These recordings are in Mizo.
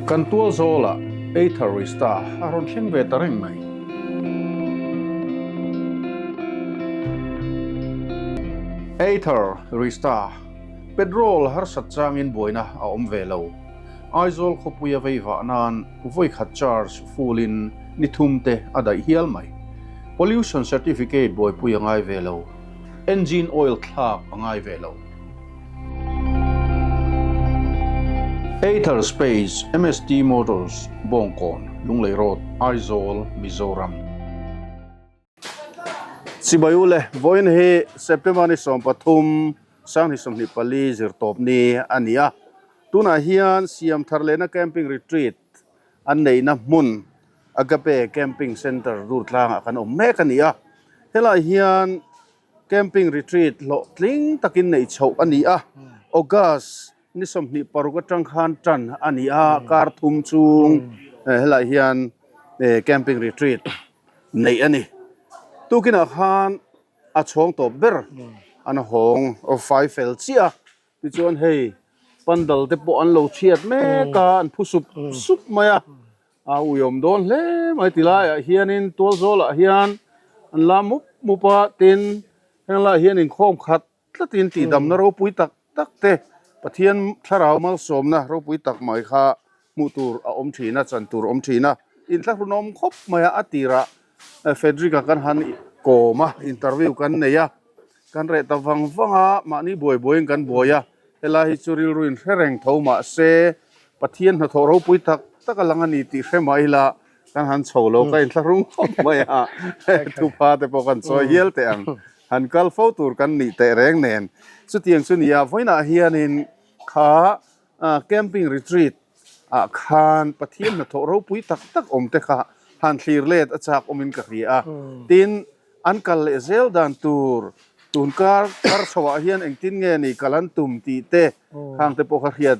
Kan tual zawlah Ather Rista a rawn thleng ve ta reng mai. Ather Rista petrol harsat changin buaina a awm ve lo. Aizawl khawpuia vei vah nan vawikhat charge full in ni thum te a daih hial mai. Pollution certificate buaipui a ngai ve lo. Engine oil thlak a ngai ve lo. Ather Space, MST Motors, Bawngkawn, Lunglei Road, Aizawl, Mizoram. Chibai u le, vawiin hi September ni 13, 2024 zirtawp ni a ni a. Tunah hian siam thar lehna camping retreat an neihna hmun Agape Camping Centre Durtlangah kan awm mek a ni a. Helai hian camping retreat hlawhtling takin neih chhoh a ni a. August ni 26 atang khan tan a ni a, kar thum chung helai hian camping retreat neih a ni. Tukinah khan a chhawng tawp ber an hawng fai fel chiah a. Tichuan hei pandal te pawh an lo chhiat mek a, an phu sup sup mai a, a uiawm dawn hle mai ti laiah hianin tualzawlah hian an la mup mup a, tin heng laiah hian inkhawm khat tlatin tihdamna ropui tak tak te Pathian thlarau malsawmna ropui tak mai kha hmuh tur a awm thin a, chan tur a awm thin a, inthlahrunawm khawp mai a, a tirah Frederick-a kan han kawm a, interview kan nei a. Kan reh ta vang vang a, mahni buai buaiin kan buai a, helai hi chu rilru in hre reng tho mah se Pathian hnathawh ropui tak tak a lang a ni tih hre mah ila kan han chho lo ka inthlahrung khawp mai a, thupha te pawh kan chawi hial teh ang, han kal fo tur kan nih teh reng nen chutiang chu ni a, vawiinah hianin kha camping retreat ah khan Pathian hnathawh ropui tak tak awm te kha han thlir let a chak awmin ka hria a, tin an kal leh zel dan tur tun kar kar chhoah hian engtin nge ni kal an tum tih te khang te pawh kha hriat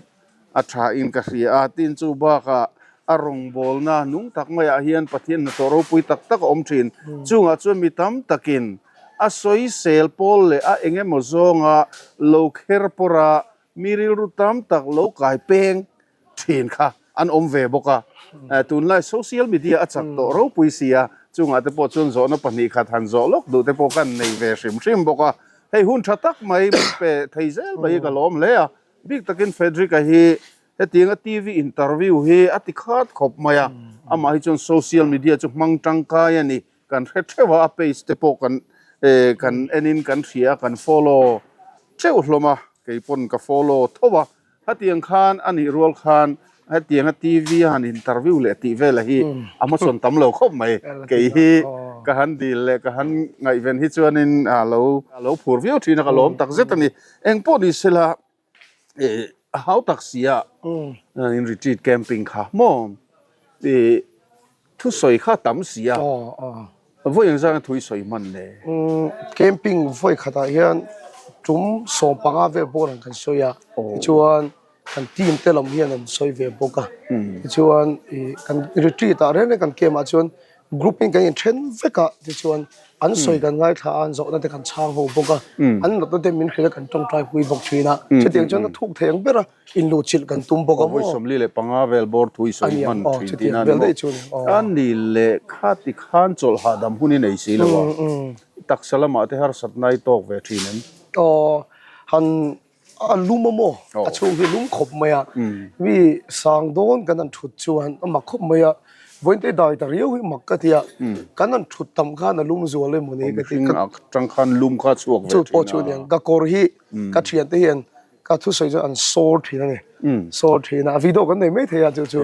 a tha in ka hria a, tin chu bakah a rawngbawlna nung tak maiah hian Pathian hnathawh ropui tak tak a awm thin, chungah chuan mi tam takin a sawisel pawl leh a engemaw zawnga lo kher pawr a Mi rilru tam tak lo kai peng thin kha an awm ve bawk a, tunlai social media a chak tawh ropui si a, chungah te pawh chuan zawhna pahnih khat han zawh lawk duh te pawh kan nei ve hrim hrim bawk a, hei hun tha tak mai min pe thei zel mai hi ka lawm hle a, bik takin Frederick-a hi hetianga TV interview hi a ti khat khawp mai a, amah hi chuan social media chu hmang tangkai a ni. Kan hre theuh a, a page te pawh kan kan enin kan hria a, kan follow theuh hlawm a, kei pawn ka follow tho a, hetiang khan a nih rual khan hetianga TV a han interview leh tih vela hi a hmachhawn tam lo khawp mai, kei hi ka han dil leh ka han ngaihven hi chuanin a lo a lo phur viau thin a, ka lawm tak zet a ni, engpawh ni sela. A hau tak si a in retreat camping kha maw i thusawi kha tam si a vawi eng zan a thu i sawi hman le. Camping vawi khatah hian tum 15 vel bawr ang kan sawi a tichuan kan team te lam hian an sawi ve bawk a tichuan ih kan retreat ah reng reng kan camp ah chuan Group in kan inthen vek a tichuan an sawi kan ngaithla a an zawhna te kan chhang ho bawk a an natna te min hrilh a kan tawngtai pui bawk thin a chutiang chuan a thuk thei ang ber a inluhchilh kan tum bawk a maw. Vawi 45 vel bawr thu i sawi hman thin tihna a ni maw? A ni leh kha ti khan chawlh hahdam hun i nei si lo a taksa lamah te harsatna i tawk ve thin em? Aw han A lum a maw? A chhung hi lum khawp mai a. Mi sang dawn kan han thut chuan a mak khawp mai a. Vawiin dai ta riau hi mak ka ti a. Kan han thut tam khan a lum zual emaw ni ka ti. Mihring atang khan lum kha chhuak ve thin a. Chu pawh chu aniang. Ka kawr hi ka thiante hian ka thusawi chuan an sawr thin a ni. Sawr thin a. A video kan nei mai thei a chu chu.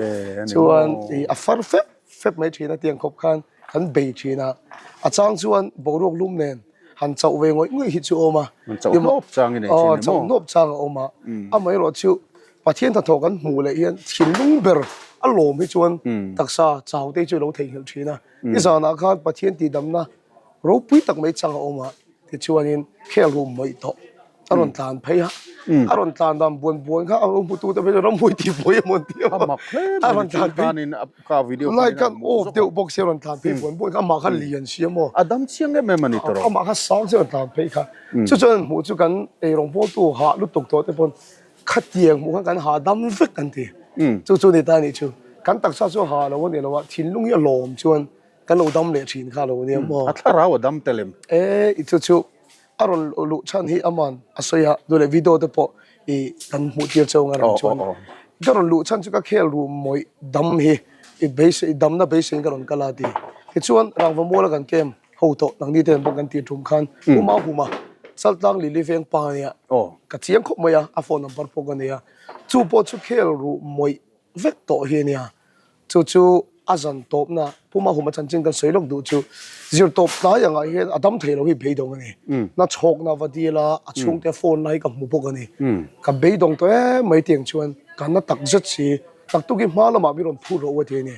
Chuan a far fep fep mai thin a tiang khawp khan kan bei thin a. A chang chuan boruak lum nen han chauh ve ngawih ngawih hi chu a awm a. Han chauh hnawp chang i nei thin emaw? Chauh hnawp chang a awm a. Amaherawh chu Pathian hnathawh kan hmuh leh hian thinlung ber a lawm hi chuan taksa chau te hi chu a lo theihnghilh thin a. Nizanah khan Pathian tihdamna ropui tak mai chang a awm a, tichuanin khel rum mawih tawh. A rawn tlan phei a, a rawn tlan dan buan buan kha a hmutu te phei chuan ramhmui tih buai emaw an ti a. A mak hle mai a ni khanin ka video khanin a hmuh zawk a. Light khan off deuh bawk sia a rawn tlan phei buan buan kha amah kha lian si emaw. A dam chiang em em a ni tawh. Amah kha sang sia a rawn tlan phei kha. Chu chuan hmuh chu kan eirawng pawltu hah lutuk tawh te pawn khatiang hmuh khan kan hahdam vek an ti. Chu chu ni ta nih chu. Kan taksa chu ha lo a ni lo a, thinlung hi a lawm chuan kan lo dam leh thin kha lo nia maw. A thlarau a dam tel em? E, i chu chu a rawn luh chhan hi aman a sawi a, duh leh video te pawh i kan hmuh tir cheu ang a rawn chuan. Ka rawn luh chhan chu ka khel ru mawih dam hi i beisei damna beiseiin ka rawn kal a ti. Tichuan Rangva muala kan camp ho tawh nangni te bawk kan tih tum khan Uma Huma Chaltlang Lili veng pa ania ka chiang khawp mai a, a phone number pawh ka nei a, chu pawh chu khel ru mawih vek tawh hi ania. Chu chu a zan tawpna Puma Huma chanchin kan sawi lawk duh chu zir tawp tlai angah hian a dam thei lo hi beidawng a ni. Na chhawkna va dil a, a chhungte phone lai ka hmu bawk a ni. Ka beidawng tawh em mai tiang chuan ka na tak zet si, taktuk hi hma lamah mi rawn phur rawh u a ti a ni.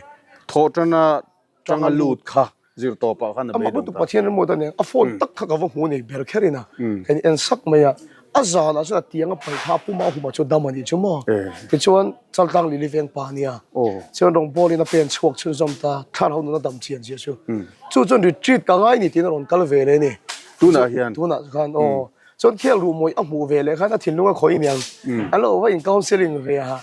Thawh tana Tanga lut kha zir tawpah khan a beidawng ta. Amah Pathian emaw ta nen a phone tak kha ka va hmu nei ber kher in a kan en sak mai a, a zanah chuan a tiang a paih kha a puma a humah chu dam a nih chu maw. Tichuan Chaltlang Lili veng pa ania chuan rawngbawl in a pen chhuak chhunzawm ta thlarau nun a dam chian zia chu. Chu chuan retreat ka ngai ni tiin a rawn kal ve leh a ni. Tunah hian. Tunah khan aw. Chuan khel ruhmawi a hmuh ve leh khan a thinlung a khawih aniang. An lo va in counselling ve a.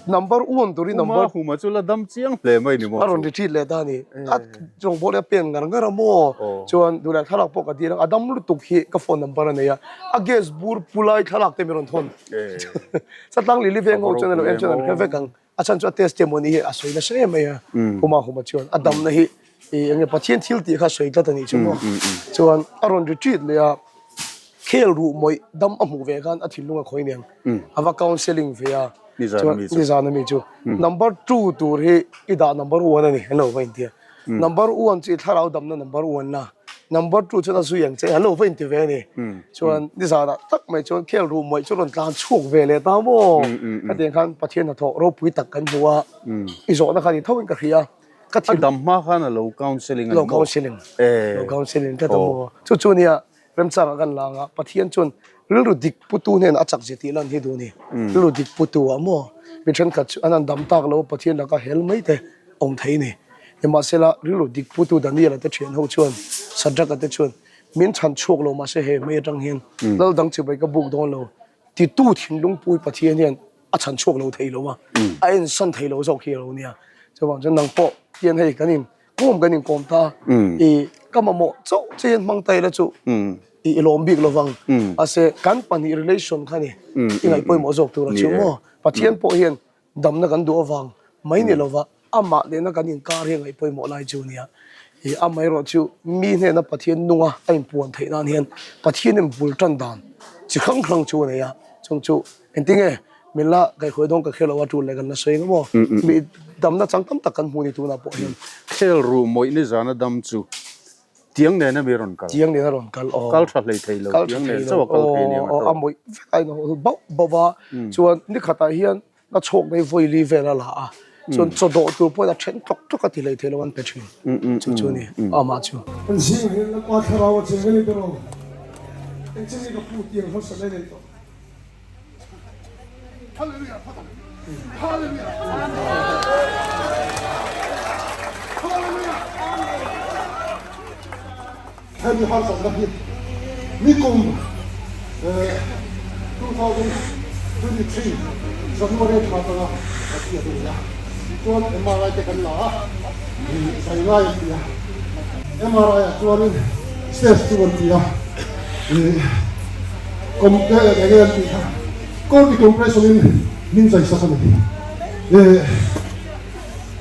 Number one turin number. Puma Huma chu la dam chiang hle mai ni maw chu. A rawn retreat leh ta a ni. A rawngbawl hi a pen ngar ngar a maw. Chuan duhlai thlalak pawh ka dil a, a dam lutuk hi ka phone number a nei a. A gas bur pu lai thlalak te min rawn thawn. Chatlang Lili veng ho chuan a lo en chuan an hre vek ang. A chhan chu a testimony hi a sawi nasa em mai a. Puma Huma chuan a damna hi eng nge Pathian thil tih kha a sawi tlat a nih chu maw. Chuan a rawn retreat leh a. Khel ruh mawih dam a hmuh ve khan a thinlung a khawi nen a va counselling ve a chuan nizan ami chu number two tur hi i dah number one a ni an lo va inti a number one chu i thlarau damna number one na number two chuan a zui ang che an lo va inti ve a ni chuan nizanah tak mai chuan khel ruh mawih chu rawn tlan chhuak ve leh ta maw hetiang khan Pathian hnathawh ropui tak kan hmu a i zawhna khan i tho in ka hria ka thin a dam hma khan a lo counselling a ni maw lo counselling lo counselling tlat a maw chu chu nia Remchangah kan la anga Pathian chuan rilru dik putu hnenah a chak zia tih lan hi duh a ni. Rilru dik putu ah maw mi thenkhat chu an han dam tak lo Pathian laka hel mai te awm thei a ni. Nimahsela rilru dik putu Daniela te thian ho chuan Shadrach-a te chuan min chhan chhuak lo mahse he hmei atang hian lal dang chibai ka buk dawn lo titu thinlung pui Pathian hian a chhan chhuak lo thei lo a, a ensan thei lo zawk hi a lo nia. Chuvang chuan nang pawh hian hei kan in kawm kan inkawm ta i ka mamawh chauh che hian hmang ta ila chu i i lawm bik lovang mahse kan pahnih relation kha ni i ngaih pawimawh zawk tur a chu maw Pathian pawh hian damna kan duh avang mai ni lova amah nena kan inkar hi a ngaih pawimawh lai chu nia i amaherawh chu mi hnena Pathian nunga a inpuan theih nan hian Pathianin bul tan dan chi hrang hrang chu a nei a chung chu Engtinge min la kaihhuai dawn ka hre lo a tul leh kan la sawi ang maw? Mi damna chang tam tak kan hmu ni tunah pawh hian. Khel ru mawih ni zana dam chu tiang nen a mi rawn kal. Tiang nen a rawn kal aw. Kal tha hlei thei lo tiang nen chauh a kal thei ni ang a tawk. A mawih vek a inhaw bauh bauh a chuan ni khatah hian a chhawk mai vawi li vel a la a chuan chaw dawh tur pawhin a then tlawk tlawk a ti hlei thei lo an pe thin chu chu a ni amah chu. Kan zing hian Lalpa thlarau a cheng a ni tawh lo. Engchen nge ka pu tiang harsatna i nei tawh? Hallelujah phawt ang. Hallelujah. Hallelujah. Hemi harsatna hi nikum 2023 January thla atanga a ti a ni a. Chuan MRI te kan la a, zai ngai an ti a. MRI ah chuanin stage 2 an ti a. Eng nge an tih kha core decompression in min zai sak a ni.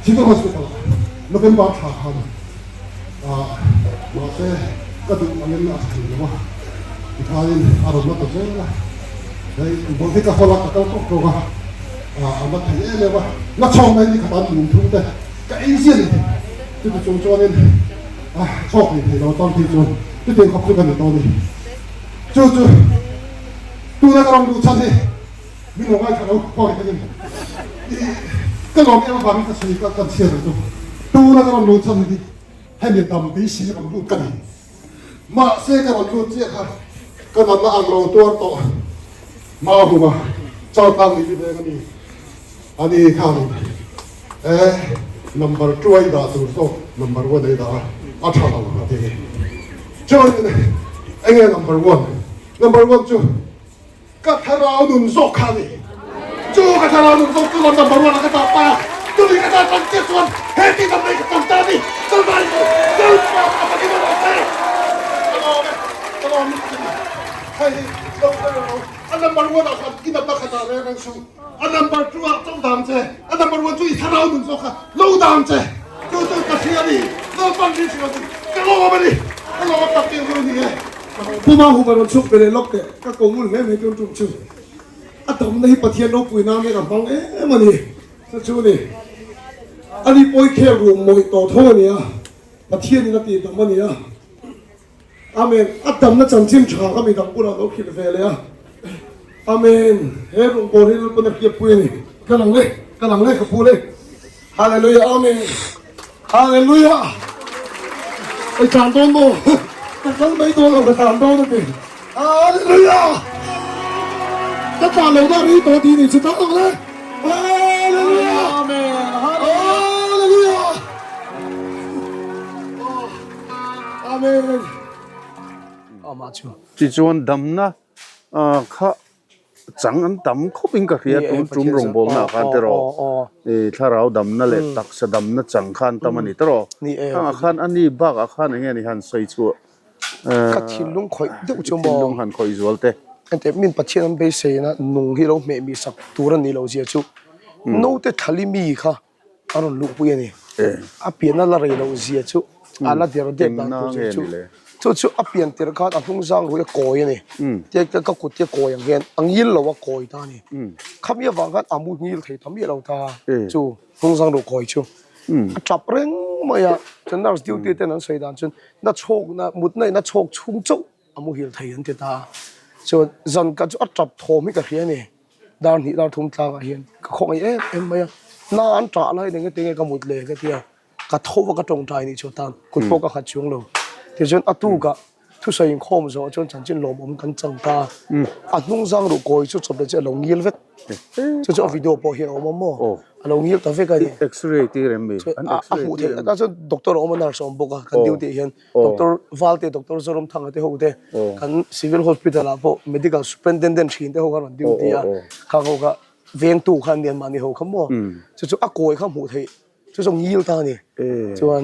Civil Hospital ah November thla khan mahse ka duh angin a tha thei lo a, tikhain a rawn la ta zel a, hei bawlh hi ka hawl a ka kal tawk tawk a, a la thei em em a, la chhawk mai ni khat an mum thung te ka ei ziah a ni. Chuti chung chuanin chhawk thei thei lo tan phei chuan chutiang khawp chu ka ni tawh a ni. Chu chu tuna ka rawn luh chhan hi min lo ngaithla lo khawi takin i ka lawm em avangin ka sawi ka kan chhiar ang chu. Tuna ka rawn luh chhan hi hemi dam beisei rawn lut ka ni. Mahse ka rawn lut chiah kha ka natna ang ro tuar tawh Mahuma Chaltlang ni veng a ni. A ni khanin e number two a i dah tur zawk number one a i dah a, a tha lo a ti. Chuanin enge number one? Number one chu ka thlarau nun zawk kha a ni. Chu ka thlarau nun zawk chu number one a ka ta. ang che chuan he ti dam nei ka tam ta ni. Chuvang chu Lalpa ka fakin a rawh che. Ka lawm e, ka lawm lutuk a ni. Hei hi lo hre reng lo, a number one ah khan i natna khat ah reng reng suh. A number two ah chauh dang che, a number one chu i thlarau nun zawk kha lo dang che. Chu chu ka hria a ni, Lalpan min hrilh a ni, ka lawm a ni, ka lawm tak tir chu a ni e. Puma hu ka rawn chhuk ve leh lawk teh, ka ko ngun hle mai tun tum chu. A damna hi Pathian ropui nan hian a hmang em a ni, chu chu a ni. Ani pawi khel rum mawih tawh tho a ni a, Pathianin a tih dam a ni a. Amen. A damna chanchin tha kha midang bulah lo hrilh ve leh a. Amen. He rawngbâwl hi Lalpan a hriatpui a ni. Ka lang le, ka lang le, ka pu le. Hallelujah. Amen. Hallelujah. Ei tlan dawn maw? Ka kal mai dawn lo, ka tlan dawn a ti. Hallelujah. Ka tlan lo dah rei tawh tih ni chu tlan ang le. Hallelujah. Amen. Hallelujah. Amen. Amah chu. Tichuan damna kha chang an tam khawp in ka hria tun tum rawngbawlna ah khan tiraw thlarau damna leh taksa damna chang kha an tam a ni tiraw khangah khan a ni bakah khan eng nge ni han sawi chhuah ka thinlung khawih deuh chu maw thinlung han khawih zual te engteh min Pathian an beiseina nung hi lo hmeh mi sak tur a ni lo zia chu naute thali mi kha a rawn luhpui a ni. A pian a la rei loh zia chu a la der dep dan tur zia chu chu chu a pian tirh khan a hnung zang rui a kawi a ni. Tia ka kut te kawi ang hian a ngil lo a kawi ta a ni. Khami avang khan a mu ngil thei ta miah lo ta chu hnung zang ruh kawi chu a tap reng mai a. Chuan nurse duty ten an sawi dan chuan na chhawk na mutna in a chhawk chhung chauh a muhil thei an ti ta a. Chuan zan khat chu a tap thawm hi ka hria a ni. Dar hnih dar thum tlangah hian ka khawngaih em em mai a, na an ṭah lai eng enge ka mut le ka ti a, ka tho a ka tawngtai nih chu atan kut pawh ka nghat chuang lo. Tichuan a tukah thusawi inkhawm zawh chuan chanchin lawmawm kan chang ta a, a hnung zang ruh kawi chu chawp leh chu a lo ngil vek, chu chu a video pawh hian a awm a maw, a lo ngil ta vek a ni. X-ray tir em mi? A hmuh theih a chuan doctor a awm a nurse a awm bawk a kan duty ah hian. Doctor Valte, Doctor Zoramthanga te ho te kan Civil Hospital ah pawh Medical Superintendent thin te ho kha rawn duty a, khang ho kha vengtu kha an ni an mahni ho kha maw, chu chu a kawi kha hmuh theih chu chu ngil ta a ni. Chuan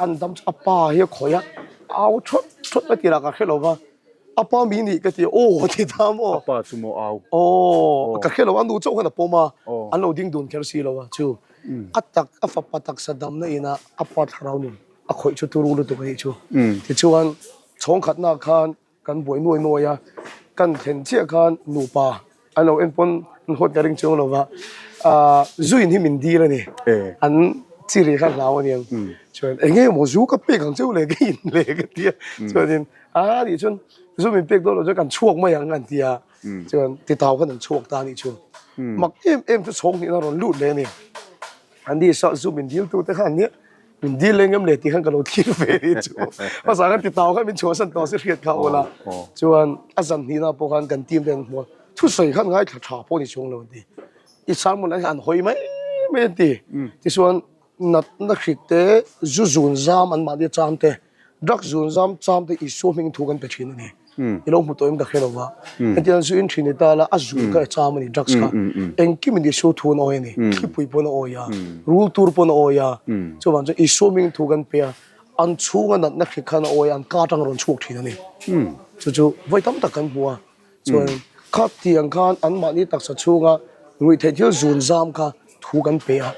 an dam chu a pa hi a khawih a, au thawt thawt mai tih lah ka hre lo va, a pa mi nih ka ti a, aw a ti ta maw. A pa chu maw au? Aw, ka hre lo a, nu chauh khan a pawm a, an lo ding dun kher si lo a, chu a tak a fapa taksa damna inah a pa thlarau nun. a khawih chu turu lutuk a nih chu. Tichuan chhawng khatnaah khan kan buai nuai nuai a, kan thlen chiah khan nupa an lo en pawn an huat ka ring chuang lo va, aah zuin hi min dil a ni, an chi rih kha hlau a niang, chuan eng nge maw zu ka pek ang cheu le ka in le ka ti a, chuanin aa nih chuan zu min pek dawn lo chuan kan chhuak mai ang an ti a, chuan titau khan an chhuak ta a nih chu. Mak em em chu chhawng hnihna a rawn lut leh a ni. An ni sa zu min dil tu te khan nia min dil leng em le tih khan ka lo thlir ve ni chu hmasa khan ti tau khan min chhuahsan tawh si hriat kha awla chuan a zan hnihna pawh khan kan team te an hmu a thusawi khan ngaithla tha pawh ni chuang lo an ti i sermon ah hian an hawi mai mai an ti tichuan natna hrik te zu zun zam an mahni cham te Drugs zun zam cham te Isua hming thu kan pe thin a ni. I lo hmu tawh em ka hre lo va. Hetiang zu in thin ni ta la a zun kha a cham a ni drugs kha. Engkim in Isua thu an awi a ni. Thlipui pawn a awi a, rul tur pawn a awi a. Chuvang chuan Isua hming thu kan pe a, an chhunga natna hrik khan a awi a, an ka atang a rawn chhuak thin a ni. Chu chu vawi tam tak kan hmu a. Chuan kha tiang khan anmahni taksa chhunga ruihtheih thil zun zam kha thu kan pe a,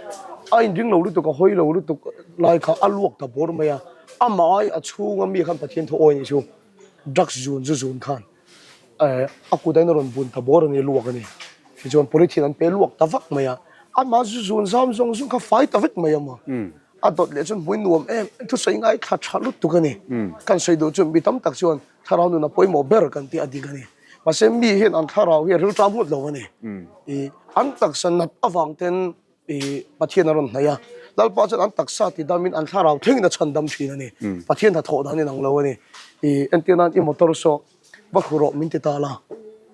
a inring lo lutuk, a hawi lo lutuk lai kha a luak ta bawr mai a, amah ai a chhunga mi khan Pathian thu awi a nih chu drugs zun zu zun khan eh a kut ain a rawn bun ta bawr a ni, a luak a ni. Tichuan polythene an pe luak ta vak mai a, amah zu zun zam zawng zawng kha fai ta vek mai a maw. A dawt leh chuan hmui nuam em em thusawi ngaithla tha lutuk a ni. Kan sawi duh chu mi tam tak chuan Thlarau nun a pawimawh ber kan tih a dik a ni. Mahse mi hian an thlarau hi a rilṭam ngawt lo a ni. I an taksa nat avang ten i Pathian a rawn hnaih a, Lalpa chuan an taksa ti damin an thlarau thlengin a chhan dam thin a ni. Pathian hnathawh dan in ang lo a ni. I entir nan i motor saw va hru rawh min ti ta la,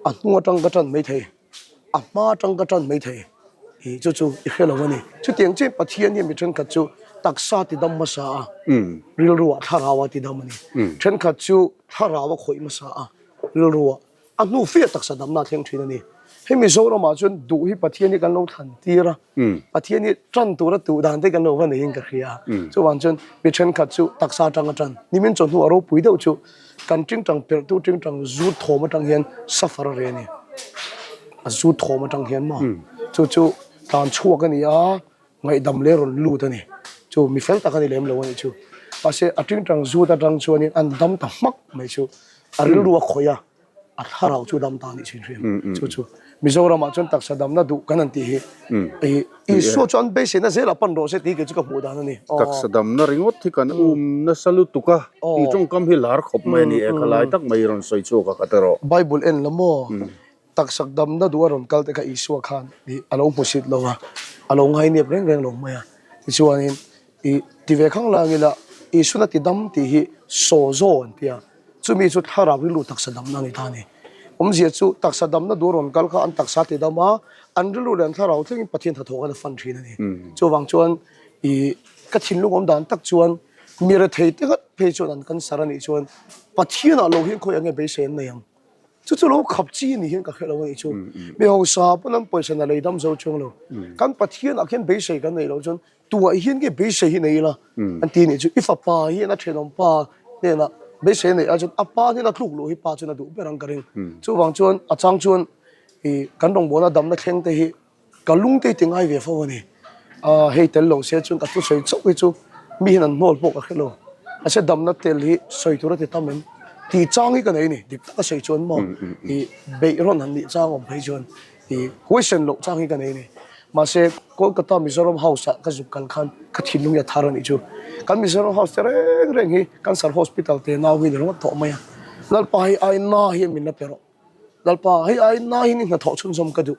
a hnung atang ka ṭan maithei. A hma atang ka tan mai thei i chu chu i hre lo a ni. Chutiang chiah Pathian hian mi thenkhat chu taksa ti dam hmasa a, rilruah thlarau a ti dam a ni. Thenkhat chu thlarau a khawih hmasa a, rilruah a hnu fiah taksa damna a thleng thin a ni. Hei Mizoramah chuan duh hi Pathian hi kan lo thlan tir a, Pathian hi tan tura tuh dan te kan lo va neiin ka hria a. Chuvang chuan mi thenkhat chu taksa atanga tan, nimin chawhnu a ropui deuh chu kan tingtang perhtu tingtang zu thawm atang hian suffer a reh a ni. A zu thawm atang hian maw chu chu tlan chhuak a ni a, ngaihdam leh rawn lut a ni. Chu mi fel tak a ni lem lo a nih chu. Mahse a tingtang zut atang chuanin an dam ta hmak mai chu a rilru a khawih a. A thlarau chu dam ta nih chin hrim. Chu chu Mizoramah chuan taksa damna duh kan han tih hi Isua chu an beiseina zelah pan rawh se tih kei chu ka hmuh dan a ni. Taksa damna ringawt hi kan um nasa lutuk a, tih tawngkam hi lar khawp mai a ni e, khalai tak mai rawn sawi chhuak a ka ti rawh. Bible en la maw? Taksa damna duh a rawn kal te kha Isua khan a lo hmusit lo a, a lo ngainep reng reng lo mai a. Tichuanin i ti ve khang lang ila Isuan a ti dam tih hi saw zaw an ti a. Chumi chu thlarau rilru taksa damna a ni ta a ni. Awmzia chu taksa damna duh rawn kal kha an taksa ti dam a, an rilru leh an thlarau thlengin Pathian hnathawh khan a fan thin a ni. Chuvang chuan i ka thinlung awm dan tak chuan mi rethei te ngat phei chuan an cancer a nih chuan Pathianah lo hian khawiah nge beisei an nei ang? Chu chu lo khap chi a nih hian ka hre lo a nih chu. Mi hausa pawn an pawisa na lei dam zo chuang lo. Kan Pathianah khian beisei kan neih loh chuan Tuah hian nge beisei hi nei ila an ti nih chu i fapa hian a thenawm pa hnenah beisei a neih ai chuan a pa hnena tluk luh hi pa chuan a duh ber ang ka ring. Chuvang chuan a chang chuan ih kan rawngbawlna damna thleng te hi ka lung te hi ti ngai ve fo a ni. Aaa hei tel lo se chuan ka thusawi chauh hi chu mi hian an hnawl pawh ka hre lo. Mahse damna tel hi sawi tur a ti tam em? Tih chang hi ka nei a ni. Dik taka sawi chuan maw ih beih rawn han nih chang awm phei chuan I huaisen loh chang hi ka nei a ni. Mahse, Kolkata Mizoram House-ah ka zuk kal khan ka thinlung hi a thar a nih chu. Kan Mizoram House te reng reng hi Cancer Hospital te nau hi ni ringawt tawh mai a. Lalpa hei ai na hian min la pe rawh. Lalpa hei ai na hian i hnathawh chhunzawm ka duh.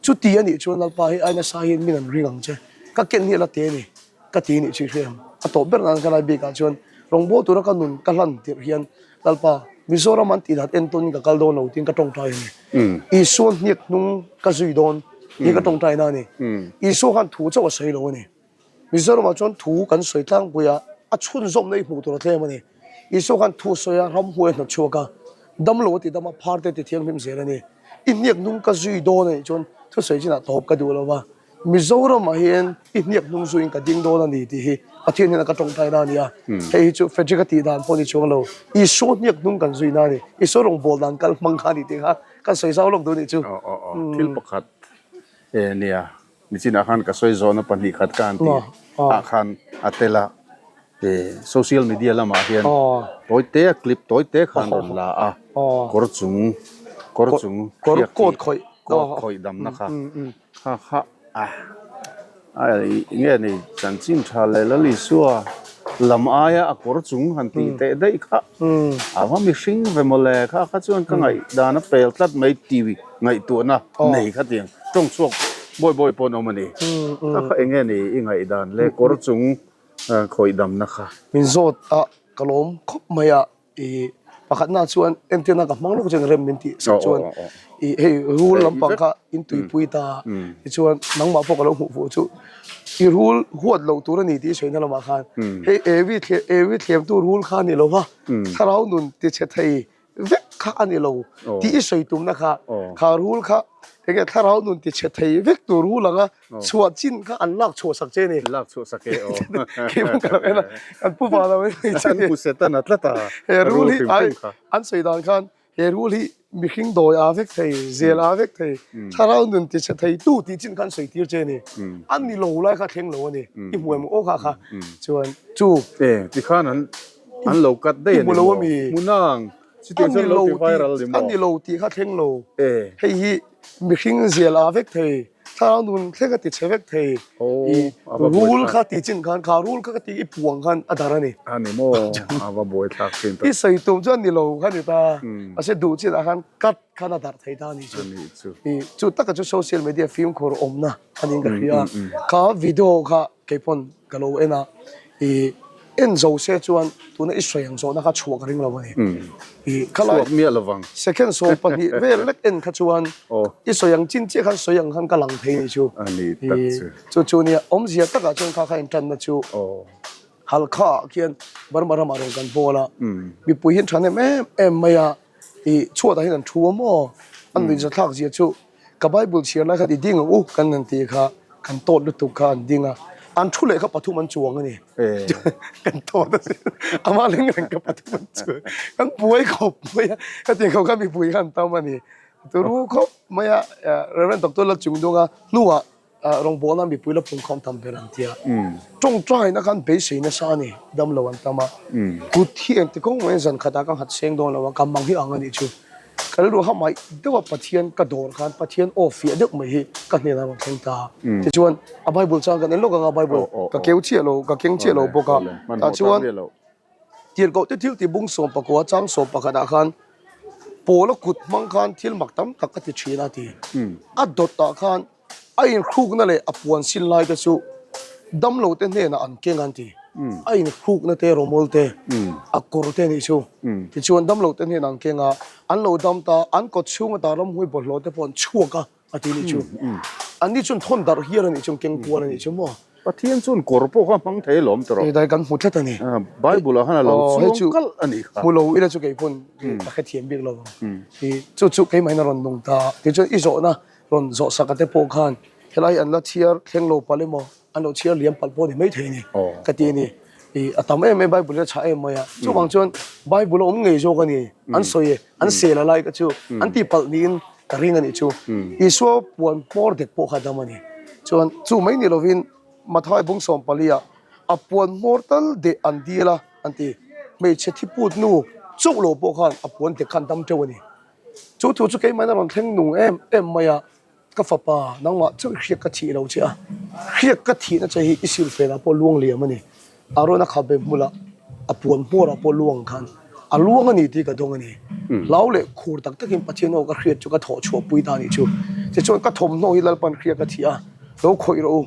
Chuti a nih chuan Lalpa hei ai nasa hian min an ring ang che. Ka ken hi a la te a ni. Ka ti nih chu i hria ang. A tawp ber nan ka lai bikah chuan rawngbâwl tura ka nun ka hlan tirh hian Lalpa, Mizoram an tih dan entawnin ka kal dawn lo tiin ka tawngtai a ni. Isua hniak hnung ka zui dawn hi ka tawngtaina a ni. Isua khan thu chauh a sawi lo a ni. Mizoramah chuan thu kan sawi tlangpui a, a chhunzawmna i hmuh tur a tlem a ni. Isua khan thu a sawi a, ramhmuai a hnawt chhuak a, damlo a ti dam a, phar te a ti thianghlim zel a ni. I hniak hnung ka zui dawn a nih chuan thusawi chinah tawp ka duh lo va. Mizoramah hian i hniak hnung zuiin ka ding dawn a ni tih hi Pathian hian a ka tawngtaina a ni a. Hei hi chu Frederick a tih dan pawh ni chuang lo, Isua hniak hnung kan zuina a ni. Isua rawngbâwl dan kal hmang kha a ni tih kha kan sawi zau lawk duh a nih chu. Aw aw aw, thil pakhat e nia, nichinah khan ka sawi zawhna pahnih khat ka han ti ah khan a tel a, e social media lamah hian tawi te a clip tawi te khan rawn la a, kawr chung kawr chung hriak tih kawt khawih damna kha. Kha kha a a nge ni chanchin tha leh Lal Isua lam aia a kawr chung han tih teh daih kha a va mihring ve mawle kha kha chuan ka ngaih dan a pel tlat mai tih ngaihtuahna nei kha tiang tawng chhuak bawi bawi pawh an awm a ni. Kha kha eng nge ni i ngaih dan le kawr chung khawih damna kha. Min zawt a ka lawm khawp mai a. I pakhatna chuan entirna ka hmang lawk chuan rem min tih sak chuan i hei rul lampang kha in tuipui ta tichuan nangmah pawh ka lo hmuh fuh chu i rul huat loh tur a ni tih i sawina lamah khan hei evi thlem evi thlemtu rul kha a ni lo va thlarau nun tichhe thei vek kha a ni lo tih i sawi tumna kha kha rul kha enge thlarau nun tichhe thei vek tur rul anga Chhuah chin kha an lak chhuah sak che ni. Lak chhuah sak e aw. Khi hmun ka lo en a, kan pu vang lo in hei che. An pu setan a tlat a. He rul hi ai an sawi dan khan he rul hi mihring dawi aa vek thei, zel aa vek thei, thlarau nun ti chhe thei tu tih chin kha an sawi tir che ni. An ni lo lai kha thleng lo a ni. I hmu em aw kha kha chuan chu. E tikhan an an lo cut daih a ni maw? Hmu nang. Chutiang chuan lo ti viral ni maw? A ni lo tih kha thleng lo. Hei hi mihring zel aa vek thei. Thlarau nun thleng a ti chhe vek thei. I rul kha ti chin khan kha rul kha ka ti i puang khan a dar a ni. A ni maw? A va buai thlak thin tak. I sawi tum chu a ni lo kha ni ta. Mahse duh chinah khan cut khan a darh thei ta a ni chu. A ni chu. I chu taka chu social media fimkhur awmna a niin ka hria. Kha video kha keipawn ka lo en a. I en zo se chuan tuna i sawi ang zawhna kha chhuah ka ring lo a ni. I khalai Chhuak miah lovang. Second 12 vel lek en kha chuan i sawi ang chin chiah khan sawi ang khan ka lang thei ni chu. A ni tak chu. Chu chu nia awmzia takah chuan kha kha intanna chu Halkha ah khian Burma ramah rawn kan bawl a. Mipui hian tha nem em em mai a. I chhuatah hian an thu a maw? An nuihzathlak zia chu. Ka Bible chhiar lai khan i ding ang u kan han ti kha kan tawt lutuk kha an ding a, an thu leh kha pathum an chuang a ni. Kan tawt a sin, amah leng reng kha pathum an chuang. Kan buai khawp mai a, hetiang khawp khan mipui kha an tam a ni. Turu khawp mai a, Rev. Doctor Lalchungdunga hnuah Rawngbawlna mipui la pungkhawm tam ber an ti a, tawngtaina khan beisei nasa a ni, dam lo an tam a, kut hi engti kawng maiin zan khatah ka nghat seng dawn lo a, ka mang hi ang a nih chu. Ka rilru ha mai deuh a Pathian ka dawr khan Pathian aw fiah deuh mai hi ka hnenah a rawn thleng ta a, tichuan a Bible chang kan en lawk ang a, Bible ka keu chiah lo, ka keng chiah lo bawk a, tah chuan Tirhkoh te thil tibung 19 chang 11 ah khan Paula kut hmang khan thil mak tam tak a ti thin a ti. A dawtah khan a inhrukna leh a puan sin lai te chu damlo te hnenah an keng an ti. A inhrukna te rawmawl te, a kawr te nih chu. Tichuan damlo te hnenah an keng a, an lo dam ta, an kawt chhunga ta ramhmui bawlhhlawh te pawh an chhuak a. A ti nih chu. Anni chuan thawn darh hial a nih chuan keng kual a nih chu maw? Pathian chuan kawr pawh kha hmang thei alawm tawh rawh. Hei dai kan hmu tlat a ni. Bible ah khan a lo chuang kalh a nih kha. Hmu lo ila chu kei pawn ka hrethiam bik lo ang. Chu chu keimah in a rawn nung ta. Tichuan i zawhna rawn zawh sak a te pawh khan helai an la chhiar thleng lo palh emaw an lo chhiar liam palh pawh a ni maithei a ni ka ti a ni. Ih a tam em em Bible hi a chhah em mai a. Chuvang chuan Bible a awm ngei zawk a ni. An sawi e, an sel a lai kha chu an tih palh niin ka ring a nih chu. Isua puan hmawr dek pawh kha a dam a ni. Chuan chu mai ni lovin Mathai bung 14 ah a puan hmawr tal deh an dil a an ti. Hmeichhe thiput nu chauh lo pawh khan a puan dek khan dam teuh a ni. Chu thu chu keimahna rawn thleng nung em em mai a. Ka fapa, nangmah chu i hriak ka thih lo che a, hriak ka thihna che hi i silfenah pawh luang liam a ni. Arona khabe hmulah a puan hmawrah pawh luang khan a luang a ni tih ka dawng a ni. Hlau leh khur tak takin Pathian aw ka hriat chu ka thawh chhuah pui ta a nih chu. Tichuan ka thawmhnaw hi Lalpan hriak ka thih a, lo khawih rawh u.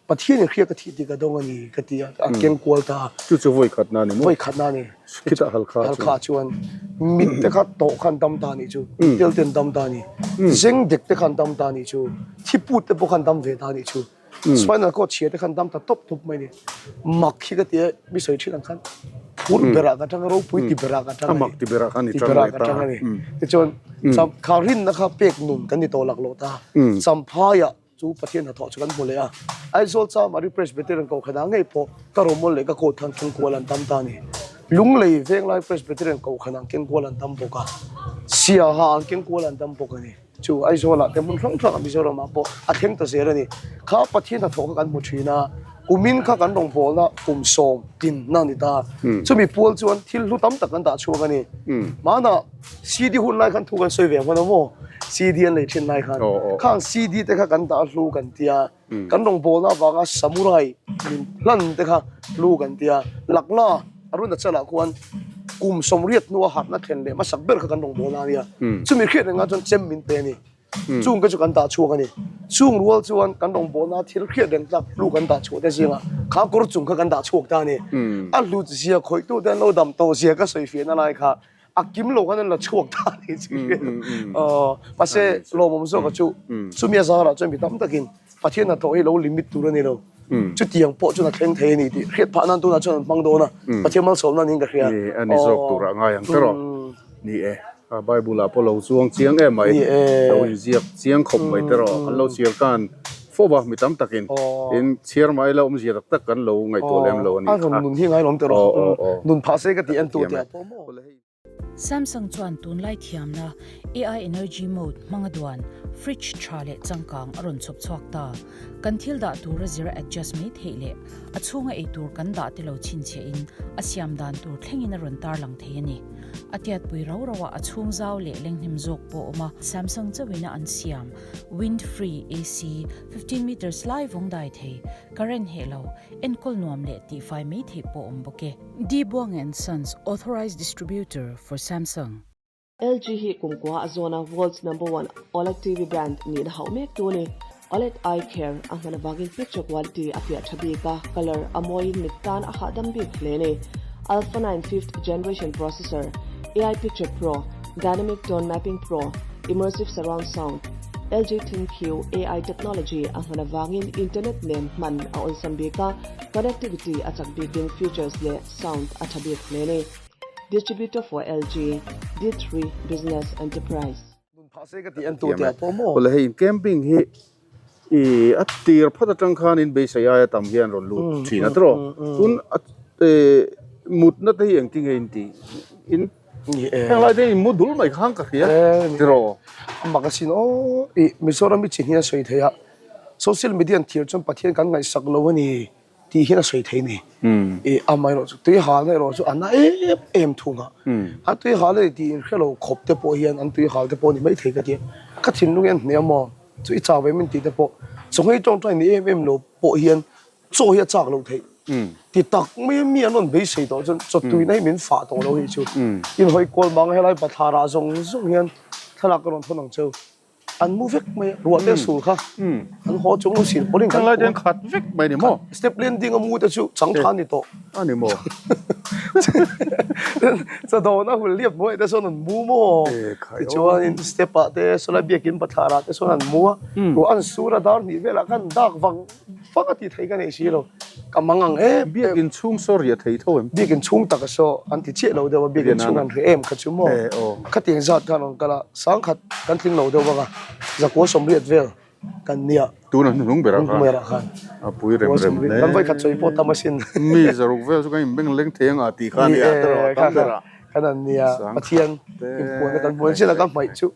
Pathianin hriak ka thih tih ka dawng a ni ka ti a, a keng kual ta a. Chu chu vawi khatna a ni maw? Vawi khatna a ni. Khitah halkha chuan. Halkha chuan mit te kha tawh khan dam ta a nih chu, tel ten dam ta a ni, zeng dek te khan dam ta a nih chu, thiput te pawh khan dam ve ta a nih chu, spinal cord chhia te khan dam ta tawp tawp mai a ni. Mak hi ka ti a, mi sawi thin ang khan phur berah ka tang a, ropui ti berah ka tang a ni. A mak ti berah khan i tang leh ta. A ni. Tichuan kha rinna kha pek nun kan ni tawh laklawh ta. Champhaiah Chu Pathian hnathawh chu kan hmu leh a, Aizawl Chamari Presbyterian Kohhranah ngei pawh ka rawmawl leh ka coat khan keng kual an tam ta a ni. Lunglei Venglai Presbyterian Kohhranah keng kual an tam bawk a, Siaha an keng kual an tam bawk a ni. Chu Aizawlah te hmun hrang hrangah Mizoramah pawh a thleng ta zel a ni. Kha Pathian hnathawh kha kan hmu thin a, kumin kha kan rawngbawlna kum sawm tinna a ni ta. Chumi pual chuan thil hlu tam tak kan dah chhuak a ni. Hmanah. CD hun lai khan thu kan sawi ve hman a maw? CD an lei thin lai khan. Khang CD te kha kan dah hlu kan tia. Kan rawngbawlna avanga samurai min hlan te kha hlu kan tia. Lakna Arunachal ah khuan kum 80 hnua harhna thlen leh hmasak ber kha kan rawngbawlna a nia. Chumi hriat rengah chuan chem min pe a ni. Chung te chu kan dah chhuak a ni. Chung rual chuan kan rawngbawlna thil hriat reng tlak hlu kan dah chhuah te zingah kha kawr chung kha kan dah chhuak ta a ni. A hlut zia khawihtu te an lo dam tawh zia ka sawi fiahna lai kha a kim lo khan an la chhuak ta a ni chu aw mahse lawmawm zawk a chu chumi a zarah chuan mi tam takin Pathian hnathawh hi lo limit tur a ni lo chutiang pawh chuan a thleng thei a ni tih hriat phah nan tunah chuan an hmang dawn a Pathian malsawmna niin ka hria ni a ni zawk turah ngai ang te rawh ni e a Bible ah pawh lo chuang chiang em mai lo inziak chiang khawp mai te rawh kan lo chhiar khan fo va mi tam takin tin chhiar mai la awmzia tak tak kan lo ngaihtuah lem lo a ni kha. A rawn nun hi ngai lawm teh rawh. Nun phah se ka tih en tu teh ah pawh maw. Samsung chuan tunlai thiamna AI Energy Mode hmanga duan fridge tha leh changkang a rawn chhawp chhuak ta. Kan thil dah tur a zira adjust mai theih leh a chhunga ei tur kan dah te lo chhinchhiah in a siam dan tur thlengin a rawn tarlang thei a ni. A tiatpui rau rau ah a chhung zau leh lenghnem zawk pawh a awm a. Samsung chauhin a an siam Wind Free AC 15 meters lai vawng dai thei, current heh lo, enkawl nuam leh tihfai mai theih pawh awm bawk e. D Buang and Sons Authorized Distributor for Samsung. LG hi kumkua a zawn a world's number one OLED TV brand nihna hauh mek tu a ni. OLED Eye Care a hman avangin picture quality a fiah tha bik a, colour a mawiin mit tan a hahdam bik hle a ni. Alpha 9 fifth generation processor, AI Picture Pro, Dynamic Tone Mapping Pro, Immersive Surround Sound, LG ThinQ AI technology a hman avangin internet nen hman a awlsam bik a, connectivity a chak bikin features leh sound a tha bik hle a ni. Distributor for LG, D3 Business Enterprise. Nun phah. se ka tih entu te ah pawh maw. Awle hei camping hi i a tir phawt atang khan in beisei aia tam hian rawn lut thin a tiraw. Tun a mutna te hi engtin nge in tih in heng lai te hi in mu dul mai khan ka hria tiraw. A mak asin aw i Mizoram i chi hnian sawi thei a social media an thir chuan Pathian kan ngaihsak lo a ni. Tih hian a sawi thei a ni. I amaherawh chu tui halna erawh chu a na em em thung a. An tui hal a ni tih inhre lo khawp te pawh hian an tui hal te pawh a ni maithei ka ti a. Ka thinlung hian hne a maw chu i chau ve min tih te pawh chawngei tawngtai ni em em lo pawh hian chaw hi a chak loh theih. Ti tak mai a mi an rawn beisei tawh chuan chaw tuina hi min fah tawh lo hi chu. Inhawi kual mang a helai bathlar ah zawng zawng hian thlalak ka rawn thawn ang cheu. An mu vek mai a, ruah te a sul kha an haw chung lo sil pawlin kan Thalai te an khat vek mai ni maw? Step landing a mu te chu chang tha a ni tawh. A ni maw? Chadawn a hul liap hnuaiah te sawn an mu maw? Tichuanin step ah te sawlai biakin bathlar ah te sawn an mu a, ruah an sur a dar hnih velah khan dak vang vang a tih theih ka nei si lo. Ka mang ang em em. Biakin chhung saw riah thei tho em? Biakin chhung taka saw an ti chiah lo deuh a, biakin chhung an hreh em kha chu maw? Khatiang zat khan rawn kal a, sangkhat kan tling lo deuh bawk a, zakua sawmriat vel kan nia. Tuna hnuhnung berah khan. Hnuhnung berah khan. A pui rem rem hle. Kan vawikhat chawi pawh tam asin. Mi zaruk vel chu kan inbeng leng thei ang a tih kha a nia tawrh a tam berah. Kan an nia, Pathian inpuanna kan hmuh chin a ka hmaih chu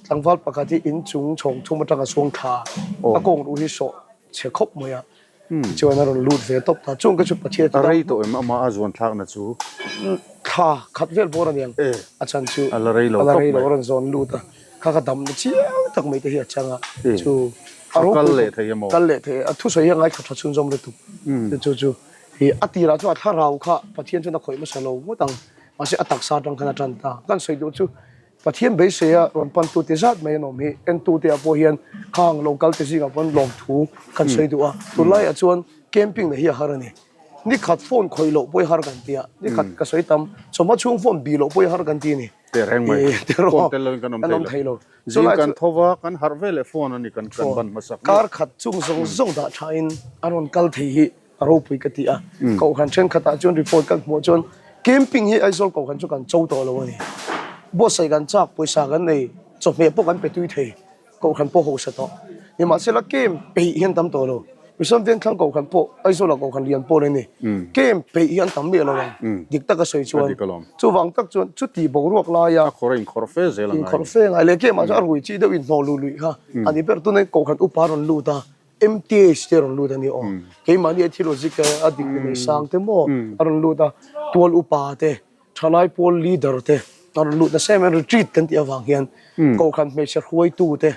tlangval pakhat hi inchung chhawng thum atanga suang thla a kawng ruh hi sawh chhe khawp mai a. Tichuan a rawn lut ve tawp ta. Chung ka chu Pathian A rei tawh em amah a zuan thlakna chu? Thla khat vel bawr a niang. A chan chu a la rei lo a la rei lo a rawn zawn lut a. Kha ka damna chiang tak mai te hi a chang a. Chu a kal leh thei emaw? Kal leh thei. A thusawi hi a ngaithla tha chhunzawm lutuk. Chu chu hi a tirah chuan a thlarau kha Pathian chuan a khawih hmasa lo ngawt ang. Mahse a taksa atang khan a tan ta. Kan sawi duh chu Pathian beiseia rawn pantu ti zat mai an awm hi entute ah pawh hian khang lo kal te zingah pawh lawmthu kan sawi duh a, tunlaiah chuan camping na hi a har a ni. Nikhat phone khawih loh pawh i har kan ti a, nikhat ka sawi tam chawhma chhung phone bih loh pawh i har kan ti a ni. Tehreng mai, phone tel lovin kan awm thei lo. Zing kan tho va, kan harh ve leh phone a ni kan ban hmasak mek. Kar khat chung zawng zawng dah thain a rawn kal thei hi a ropui ka ti a, Kohhran thenkhatah chuan report kan hmuh chuan camping hi Aizawl Kohhran chu kan cho tawh lo a ni. Buatsaih kan chak, pawisa kan nei, chawhmeh pawh kan pe tui thei, Kohhran pawh hausa tawh. Nimahsela camp peih hi an tam tawh lo. Mizoram Vengthlang Kohhran pawh Aizawla Kohhran lian pawh a ni. Camp peih hi an tam miah lo ang, dik taka sawi chuan. Chuvang tak chuan chuti boruak laia A khawr a inkhawrh fe zel a ngai. Inkhawrh fe ngai leh camp ah chuan a rui chi deuh inhnawh luh luih kha a ni ber. Tunah Kohhran upa rawn lut a, MTH te a rawn lut a ni aw. Keimahni a thil awzik a dik ni mai sang te maw a rawn lut a, tual upa te, thalai pawl leader te a rawn lut nasa em em, retreat kan tih avang hian kohhran hmeichhe hruaitu te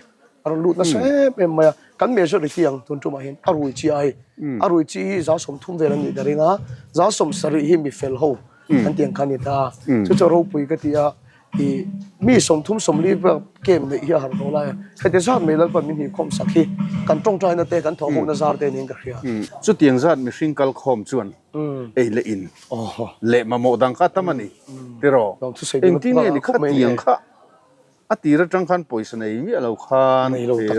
a rawn lut nasa em em mai a. Kan majority ang tun tumah hian a rui chi ai, a rui chi hi 30 vel a nih ka ring a, 70 hi mi fel ho kan tih ang kha a ni ta a. Chu chu a ropui ka ti a. I mi 30 40 vel camp neih hi a har tawh lai a, heti zat mai Lalpan min hnih sak hi kan tawngtaina te kan thawhhohna zar te niin ka hria. Chutiang zat mihring kal khawm chuan ei leh in leh mamawh dang kha tam a ni tiraw? Engtin nge ni khatiang kha a tir atang khan pawisa nei miah lo khan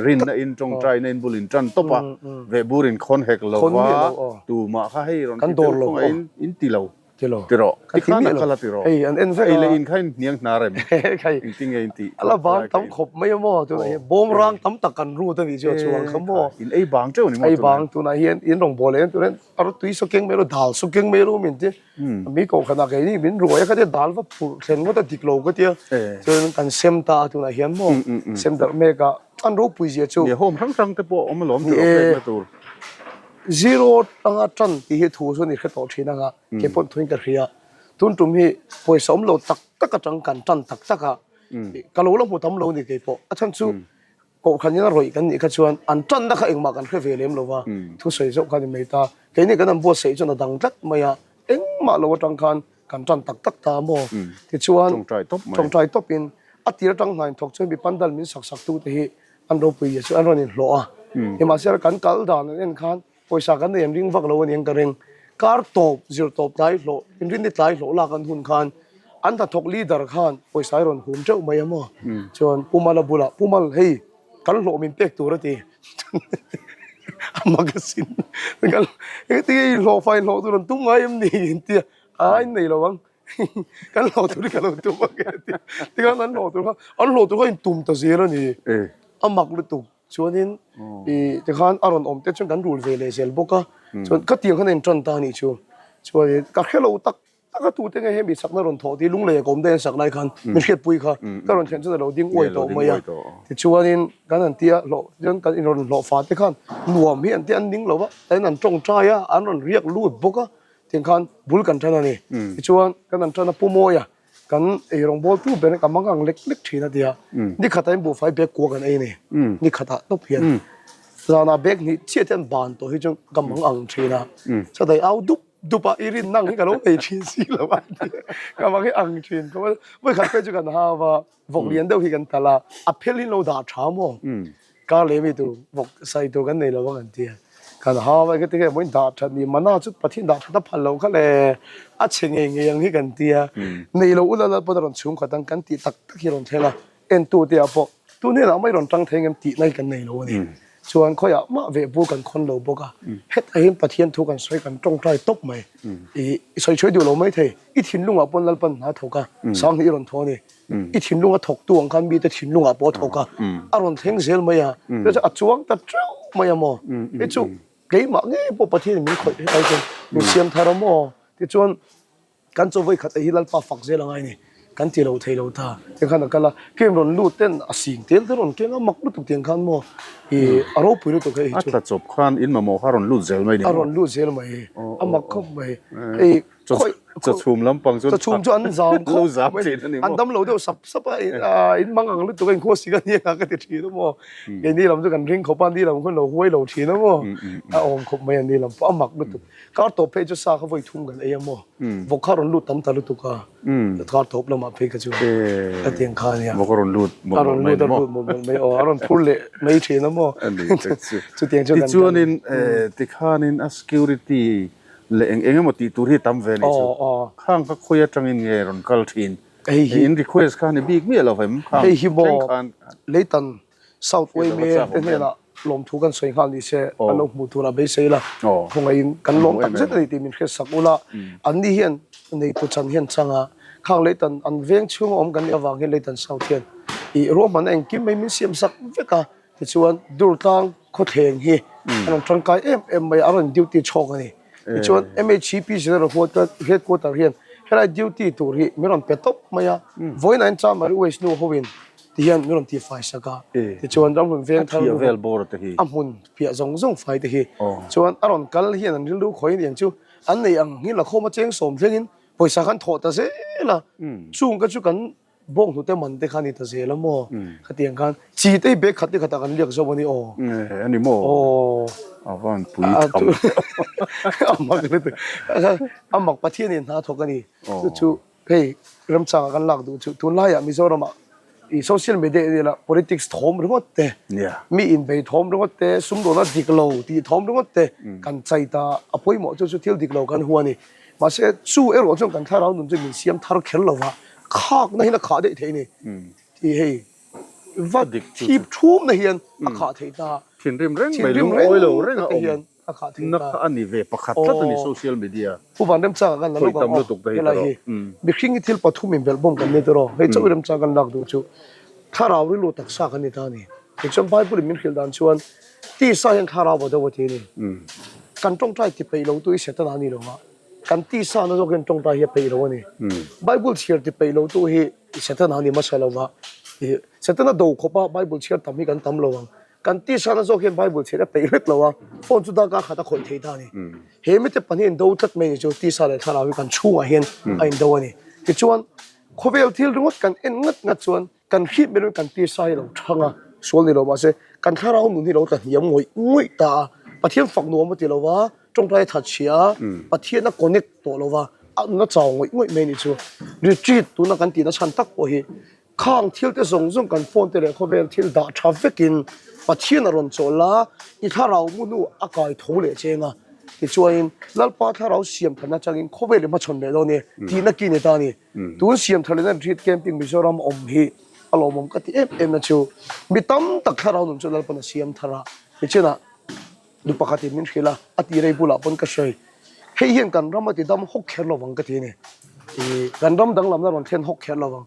rinna in tawngtaina in bul in tan tawp a, vehbur in khawn hek lo va, tumah kha hei rawn ti deuh khawngaih in ti lo. Tilo. Tiraw. Ti khan a kal a tiraw. Hei an en vek a. Ei leh in kha in hniang hnar em? Khai. Engtin nge in tih? A la bang tam khawp mai a maw tunah hian bawm rang tam tak kan rut a nih chu a chuang kha maw. In ei bang teuh a ni maw tunah. Ei bang tunah hian in rawn bawl leh en tunah hian a rawt tui saw keng mai lo dal saw keng mai lo min ti. Mi kohhranah kei ni min ruai a khatia dal va phurh thlen ngawt a dik lo ka tia. Chuan kan sem ta a tunah hian maw sem darh mek a an ropui zia chu. Nia home hrang hrang te pawh a awm alawm tiraw pekna tur. Zero atanga tan tih hi thu chu a ni hre tawh thin anga kei pawh thuin ka hria. Tun tum hi pawisa awm lo tak tak atang kan tan tak tak a, ka lo la hmu tam lo ni kei pawh. A chhan chu kohhran in a rawih kan nih kha chuan an tanna kha engmah kan hre ve lem lo va, thusawi zauh kha a ni mai ta. Keini kan han buatsaih chuan a dang tlat mai a, engmah lo atang khan kan tan tak tak ta maw? Tichuan tawngtai tawpin a tir atang hna inthawk chuan mi pandal min sak sak tute hi an ropui zia chu an rawn inhlawh a. Nimahsela kan kal dan an en khan pawisa kan nei an ring vak lo a ni ang ka ring. Kar tawp, zir tawp tlai hlawh, inrinni tlai hlawh lak an hun khan an hnathawk leader khan pawisa hi rawn hum teuh mai a maw? Chuan Pu Mala bulah, Pu Mal hei kan hlawh min pek tur a ti. A magazine engtinge i hlawh fai hlawh tur an tum ngai em ni? An ti a, a in nei lo ang. Kan hlawh tur hi ka lo tum ang e a ti. Tikhan an hlawh tur kha, an hlawh tur kha a intum ta zel a ni. A mak lutuk. Chuanin ih tikhan a rawn awm te chuan kan rul ve leh zel bawk a. Chuan ka tiang khan a intan ta a nih chu. Chuanin ka hre lo tak tak a tute nge hemi sakna rawn thawh tih lunglei a ka awm daih an sak lai khan min hriatpui kha ka rawn thlen chuan a lo ding uai tawh mai a. Tichuanin kan han tia hlawh chuan kan inrawn hlawh fa te khan nuam hi an tia an ding lo va, tain an tawngtai a, an rawn riak lut bawk a. Tiang khan bul kan tan a ni. Tichuan kan han tan a Pu Mawia kan ei rawngbawl tu ber ka mang ang lek lek thin a tia. Ni khatah in buhfai bag kua kan ei a ni. Ni khatah tawp hian zanah bag hnih chiah te an ban tawh hi chu ka mang ang thin a. Chutah i au dup dup a i rin nang hi ka lo nei thin si lo a tia. Ka mang hi ang thin khawp a. Vawikhat phei chu kan hau a. Vawk lian deuh hi kan tal a, a phel hi lo dah tha maw? Kar leh mi tur vawk sai tur kan nei lo ang an ti a. Kan hau a, engati nge maw in dah that ni? Mana chu Pathian dah that a phal lo kha le, a chhe ngei ngei ang hi kan ti a. Nei lo ula lal pawn a rawn chhung khat ang kan tih tak tak hi a rawn thleng a, entute ah pawh tun hnenah mai rawn tang thei ngem tihna hi kan nei lo a ni. Chuan khawiah mah veh bur kan khawn lo bawk a, hetah hian Pathian thu kan sawi kan tawngtai tawp mai. I sawi chhuai duh lo mai thei. I thinlungah pawn Lalpan hna thawk a, sang hi i rawn thaw a ni. I thinlunga thawktu ang khan mite thinlungah pawh a thawk a, a rawn thleng zel mai a. Chu chu a chuang ta teuh mai a maw? Hei chu keimah ngei pawh Pathianin min khawih hetlai chuan min siam thar a maw? Tichuan kan chaw vawikhat ei hi Lalpa fak zel a ngai a ni. Kan ti lo thei lo ta. Tiang khan a kal a, kem rawn lut ten a sing tel te rawn keng a, mak lutuk tiang khan maw i a ropui lutuk hei hi chu. A tla chawp khan in mamawh kha a rawn lut zel mai ni maw? A rawn lut zel mai, a mak khawp mai. Hei Chawchhum lampang chuan Chawchhum chu an zam khawp mai, an dam lo deuh sap sap a, in mang ang lutuk a in khuasik a nia ka ti thin a maw. Keini lam chu kan ring khawp a, ni lam khawn lo huai lo thin a maw. A awm khawp mai a ni lam pawh a mak lutuk. Kar tawp phei chu sa kha vawi thum kan ei a maw. Vawk kha rawn lut tam ta lutuk a, kar tawp lamah phei kha chu ka tiang kha a nia. Vawk a rawn lut mawlh mawlh mai ni maw. A rawn lut a lut mawlh mawlh mai aw, a rawn phur leh mai thin a maw. Chutiang chu kan Tichuanin tikhanin a security leh eng eng emaw tih tur hi tam ve a nih chu. Khang kha khawi atangin nge rawn kal thin? Hei hi in request kha ni bik miah lo vem khang Hei hi maw Leitan South Wayme te hnenah lawmthu kan sawi nghal ni se an lo hmuh turah beisei la khawngaihin kan lawm tak zet a ni tih min hriat sak ula an ni hian neitu chan hian chang a khang Leitan an veng chhunga awm kan nih avang hian Leitan South hian ih ruahmanna engkim mai min siam sak vek a. Tichuan Durtlang khawthleng hi an rawn tangkai em em mai a, a rawn duty chhawk a ni. Tichuan MHCP General Headquarter hian helai duty tur hi min rawn pe tawp mai a, vawiin ah hian Chamari Waste nu hoin ti hian min rawn tifai sak a. Tichuan ramhlun veng thar nu a hmun piah zawng zawng fai te hi chuan a rawn kal hian an rilru khawi aniang chu an nei ang hi lakhawm a cheng sawm thlengin pawisa khan thawh ta zel a, chung ka chu kan Bawng hnute man te kha a ni ta zel a maw? Khatiang khan chi te hi bag khat te khatah kan liak zawk a ni aw. A ni maw? Aw. A van pui tham. A mak lutuk. A mak Pathian in hna thawk a ni. Chu chu hei remchangah kan lak duh chu tunlaiah Mizoramah i social media en ila politics thawm ringawt te, mi inbei thawm ringawt te, sumdawna dik lo tih thawm ringawt te kan chai ta a pawimawh chu chu thil dik lo kan hua a ni. Mahse chu erawh chuan kan thlarau nun chu min siam thar kher lo va, khakna hian a khah daih theih a ni. Tih hei va thip thumna hian a khah theih ta. Thinrim reng mai lungawi lo reng a awm na kha a ni ve pakhat tlat a ni social media. Pu Van Remchanga kan la lawk ang aw helai hi mihring hi thil pathum in belhbawm kan ni tawh hei chauh i remchang kan lak duh chu thlarau rilru taksa kan ni ta a ni. Tichuan Bible in min hrilh dan chuan tisa hian thlarau a do a ti a ni. Kan tawngtai ti peih lo tu hi Setana a ni lo va, kan tisa na zawk hian tawngtai hi a peih lo a ni. Bible chhiar ti peih lo tu hi Setana a ni hmasa lo va, Setana do khawp a Bible chhiar tam hi kan tam lo ang. Kan tisa na zawk hian Bible chhiar a peih hlek lo a, phone chu darkar khat a khawih thei ta a ni. He mite pahnih in do tlat mai ni chu tisa leh thlarau hi kan chhungah hian a indo a ni. Tichuan khawvel thil ringawt kan en ngat ngat chuan Kan hrip mai loin kan tisa hi a lo thang a, sual ni lo mahse kan thlarau nun hi a lo tla hniam ngawih ngawih ta a, Pathian fak nuam a ti lo va, tawngtai a that chhia a, Pathian a connect tawh lo va, a nun a chau ngawih ngawih mai a nih chu. Retreat tuna kan tihna chhan tak pawh hi khang thil te zawng zawng kan phone te leh khawvel thil dah tha vekin Pathian a rawn chawl a, i thlarau mu hnu a kai tho leh cheng a, tichuanin Lalpa thlarau siam thanna changin khawvel i hmachhawn leh dawn e tihna ki ni ta a ni. Tun siam thar lehna Retreat Camping Mizoram awm hi a lawmawm ka ti em em na chu mi tam tak thlarau nun chu Lalpan a siam thar a, nichinah nu pakhatin min hrilh a, a ti rei bulah pawn ka sawi. Hei hian kan ram a ti dam hawk kher lovang ka ti a ni. Ih, kan ram danglamna rawn thlen hawk kher lo vang.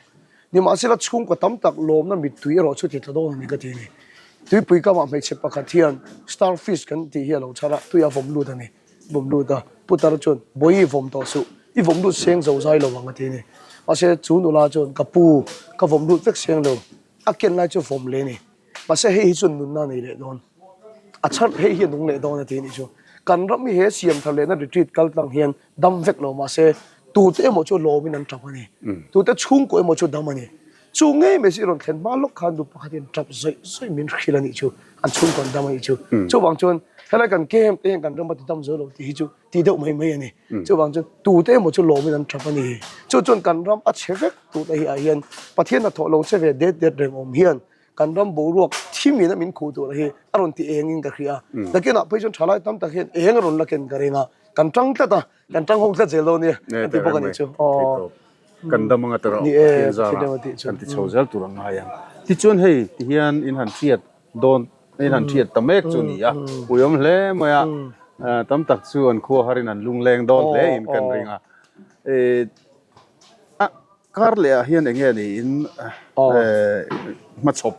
Nimahsela chhungkaw tam tak lawmna mittui erawh chu ti tla dawn a ni ka ti a ni. Tuipui kamah hmeichhe pakhat hian starfish kan tih hi a lo chhar a, tui a vawm lut a ni. Vawm lut a, putar chuan, Bawihi vawm tawh suh, i vawm lut seng zo zai lo ang a ti a ni. Mahse chu nula chuan, Ka pu, ka vawm lut vek seng lo, a ken lai chu vawm leh a ni. Mahse hei hi chuan nunna a nei leh dawn, a chhar hei hi a nung leh dawn a ti a nih chu. Kan ram hi he siam thar lehna retreat kal tlang hian dam vek lo mahse tute emaw chu lawmin an tap a ni, tute chhungkaw emaw chu dam a ni. Chu ngei mai chu i rawn thlen hma lawk khan nu pakhatin tap zawih zawih min hrilh a nih chu, an chhungkaw an dam a nih chu. Chuvang chuan helai kan camp te hian kan ram a ti dam zo lo tih hi chu tih deuh mai mai a ni. Chuvang chuan tute emaw chu lawmin an tap a ni. Chu chuan kan ram a chhe vek tute hi ah hian Pathian hnathawh lo che ve det det reng awm hian kan ram boruak thim ina min khuh tur hi a rawn ti engin ka hria. Nakinah phei chuan thalai tam tak hian eng a rawn la ken ka ring a, kan tang tlat a, kan tang ho tlat zel dawn nia a ti bawk a nih chu. Aww. Kan dam anga tawrh Pathian zara kan ti chho zel tur a ngai ang. Tichuan hei ti hian in han hriat dawn in han hriat ta mek chu ni a, puiawm hle mai a, tam tak chu an khua harin an lungleng dawn hle in kan ring a. A kar leh ah hian enge ni in hmachhawp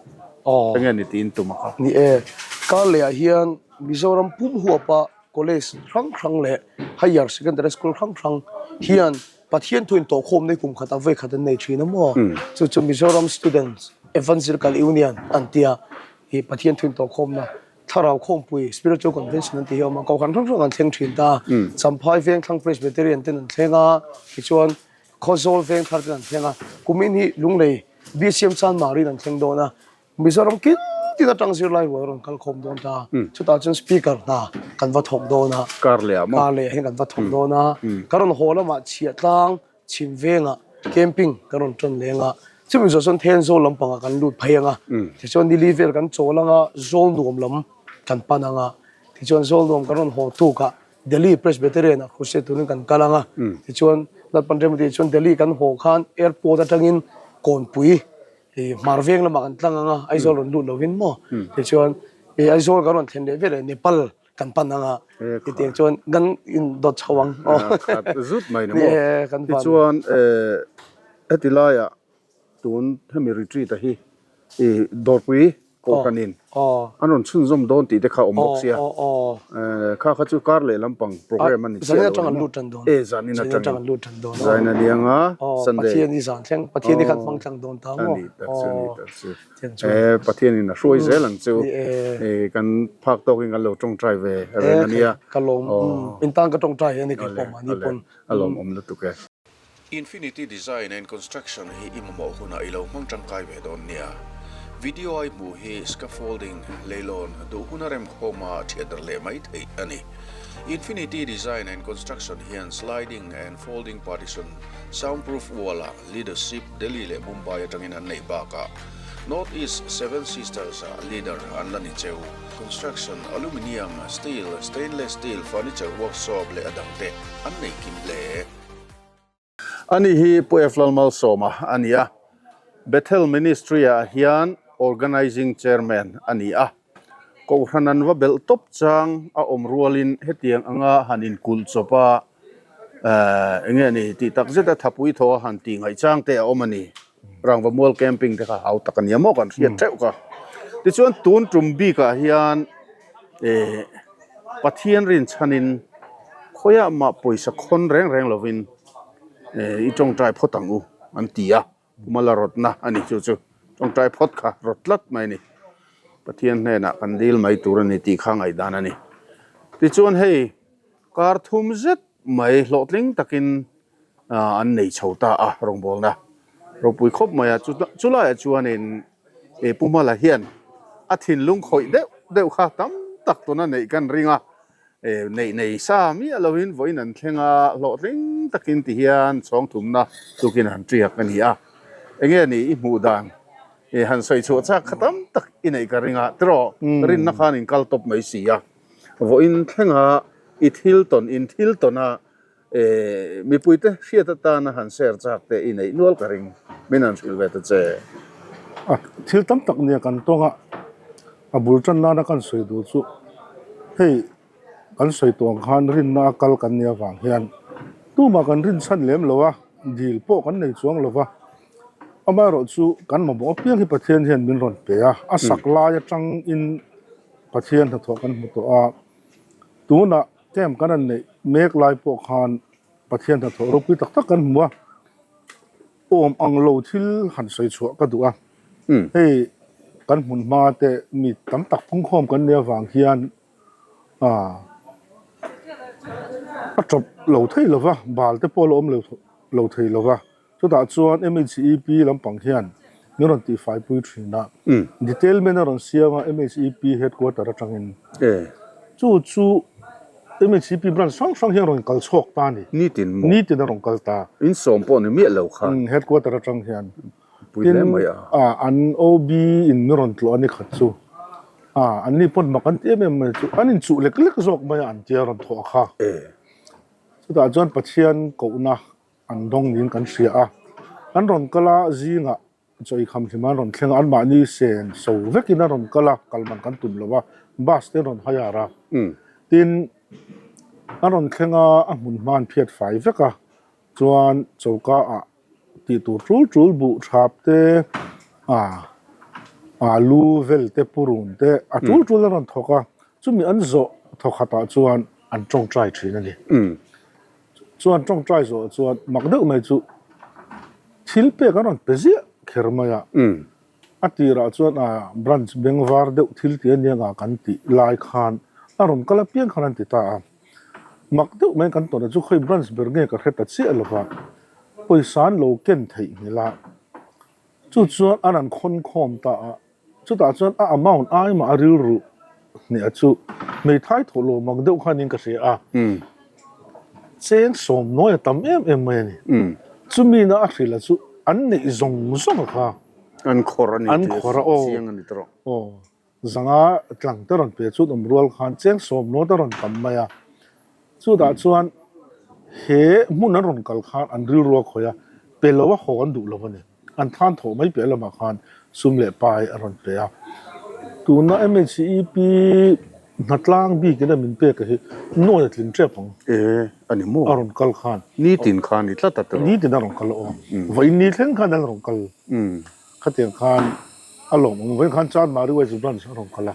enge ni tiin tum a kha. Ni e, kar leh ah hian Mizoram pum huapa college hrang hrang leh higher secondary school hrang hrang hian Pathian thu in tawhkhawm nei kum khat ah vawi khat an nei thin a maw? Chu chu Mizoram Students Evangelical Union an tia i Pathian thu in tawhkhawmna Thlarau Khawmpui, Spiritual Convention an tih hi a awm a, Kohhran hrang hrang an thleng thin ta. Champhai Vengthlang Presbyterian ten an thleng a, tichuan Khawzawl Vengthar ten an thleng a, kumin hi Lunglei BCM Chanmari'n an thleng dawn a, Mizoram kin tin atang zirlai rual a rawn kal khawm dawn ta. Chutah chuan Speaker hna kan va thawk dawn a, Kar leh ah maw? Kar leh ah hian kan va thawk dawn a, kan rawn haw lamah Chhiahtlang Chhim vengah camping kan rawn tan leng a, chumi zawh chuan Thenzawl lampangah kan lut phei ang a, tichuan nili vel kan chawl ang a, Zawlnuam lam kan pan ang a, tichuan Zawlnuam kan rawn haw tukah Delhi Presbyterian ah crusade turin kan kal ang a, tichuan Lalpan Remati chuan Delhi kan haw khan airport atangin Kawnpui hmar veng lamah kan tlang ang a, Aizawl rawn lut lovin maw, tichuan Aizawl kan rawn thlen leh veleh Nepal Kan pan anga titiang chuan kan in dawt chho ang. Khat zut mai ni maw? Tichuan heti laiah tun hemi retreat a hi i dawrpui kohhranin an rawn chhunzawm dawn tih te kha awm bawk sia. Kha kha chu kar leh lampang program a ni chiah lo ni maw? E zanin atangin zain a ni anga Sunday. Pathian i zan thleng Pathian i khan hmang tlang dawn ta maw? A ni tak chu a ni tak chu. E Pathianin a hruai zel ang chu e kan phak tawkin kan lo tawngtai ve reng a nia. Ka lawm in tan ka tawngtai a ni kei pawh mahni pawn. A lawmawm lutuk e. Infinity Design and Construction hi i mamawh hunah i lo hmang tangkai ve dawn nia. Video a i hmuh hi scaffolding, leilawn, duh huna remkhawma thiat darh leh mai theih a ni. Infinity Design and Construction hian sliding and folding partition, soundproof wall-ah Leadership Delhi leh Mumbai atangin an neih bakah North East Seven Sisters ah leader an la ni cheu. Construction, Aluminium, Steel, Stainless Steel, Furniture Workshop leh a dangte an nei kim hle. Ani hi Pu F. Lalmalsawma a ni a, Bethel Ministry ah hian Organising Chairman a ni a. Kohhran an va belh tawp chang a awm rualin hetiang anga han inkulh chawp a, eng nge ni tih tak zeta thapui thaw a han tih ngaih chang te a awm a ni. Rangva mual camping te kha hau tak a nia maw kan hriat theuh kha. Tichuan tun tum bikah hian eh Pathian rinchhanin khawiah mah pawisa khawn reng reng lovin eh i tawngtai phawt ang u an ti a. Mala rawtna a ni chu chu tawngtai phawt kha rawt tlat mai a ni. Pathian hnenah kan dil mai tur a ni tih kha ngaihdan a ni. Tichuan hei kar thum zet mai hlawhtling takin an nei chho ta a rawngbawlna ropui khawp mai a. Chulaiah chuanin Pu Mala hian a thinlung khawih deuh deuh kha tam tak tuna neih kan ring a. Neih nei sa miah lovin vawiin an thleng a, hlawhtling takin ti hian chhawng thumna tukin han tiak a ni a. Enge ni i hmuh dan i han sawi chhuah chak kha tam tak i neih ka ring a, tiraw rinna khan in kal tawp mai si a. Vawiin thlenga i thil tawn in thil tawn a mipuite hriat atana han share chak te i neih nual ka ring, min han hrilh ve ta che. A thil tam tak nia kan tawng a, a bul tan nana kan sawi duh chu hei kan sawi tawh ang khan rinna a kal kan nih avang hian tumah kan rin chhan lem lo a. dil pawh kan nei chuang lo va, amaherawhchu kan mamawh apiang hi Pathian hian min rawn pe a, a sak lai atangin Pathian hnathawh kan hmu tawh a, tunah camp kan han neih mek lai pawh khan Pathian hnathawh ropui tak tak kan hmu a, awm ang lo thil han sawi chhuah ka duh a, hei kan hmun hma te mi tam tak phungkhawm kan nih avang hian a tawp lo thei lo va, bal te pawh a la awm lo thei lo va, chutah chuan MHEP lampang hian min rawn tihfai pui thin a, detailment a rawn siam a MHEP headquarter atangin chu chu MHEP branch hrang hrang hian rawn kal chhuak ta a ni, Nitin maw? Nitin a rawn kal ta. Insawm pawh ni miah lo khan. Headquarter atang hian. Pui hle mai a. A, an OB in min rawn tlawh a ni khat chu. A, an ni pawn mak an ti em em mai chu. An inchuh lek lek zawk mai a an tia rawn thawh a kha. Chutah chuan Pathian kohna an dawng niin kan hria a. An rawn kal a, zingah chawi kham hlim an rawn thleng a, anmahni sen so vekin a rawn kal a, kal man kan tum lo a, bus te an rawn hire a. Tin, an rawn thleng a, a hmun hma an phiat fai vek a, chuan choka ah tih tur tul tul buh thap te ah alu vel te purun te a tul tul a rawn thawk a chumi an zawh thawk khat ah chuan an tawngtai thin a ni chuan tawngtai zawh chuan mak deuh mai chu thil pek an rawn pe ziah kher mai a a tirah chuan ah branch bengvar deuh thil tih ania nga kan tih lai khan a rawn kal apiang khan an ti ta a. Mak deuh mai kan tawna chu khawi branch ber nge ka hre ta chiah lova, pawisa an lo ken theih nghilh a, chu chuan an han khawn khawm ta a, chutah chuan a amount ai mah a rilru hniah chu hmeithai thawh lo mak deuh khanin ka hria a, cheng sawm nawi a tam em em mai a ni, chumi na a hrilh a chu an neih zawng zawng a kha, An khawr a ni an khawr a aw, chiang a ni tawh. Aw. Zanga tlang te rawn pe chut awm rual khan cheng sawm nawt a rawn tam mai a, chutah chuan he hmun an rawn kal khan an rilru a khawih a, pe lo a haw an duh lo a ni. An than thawh mai piah lamah khan sum leh pai a rawn pe a. Tuna MHEP hnatlang bikin a min pek a hi nawi a tling tep ang. E, a ni maw? A rawn kal khan. Nitin khan i tlat a tawh. Nitin a rawn kal aw. Vawiin ni thleng khan an rawn kal. Khatiang khan a lawm ang vawiin khan Chanmari West Branch a rawn kal a,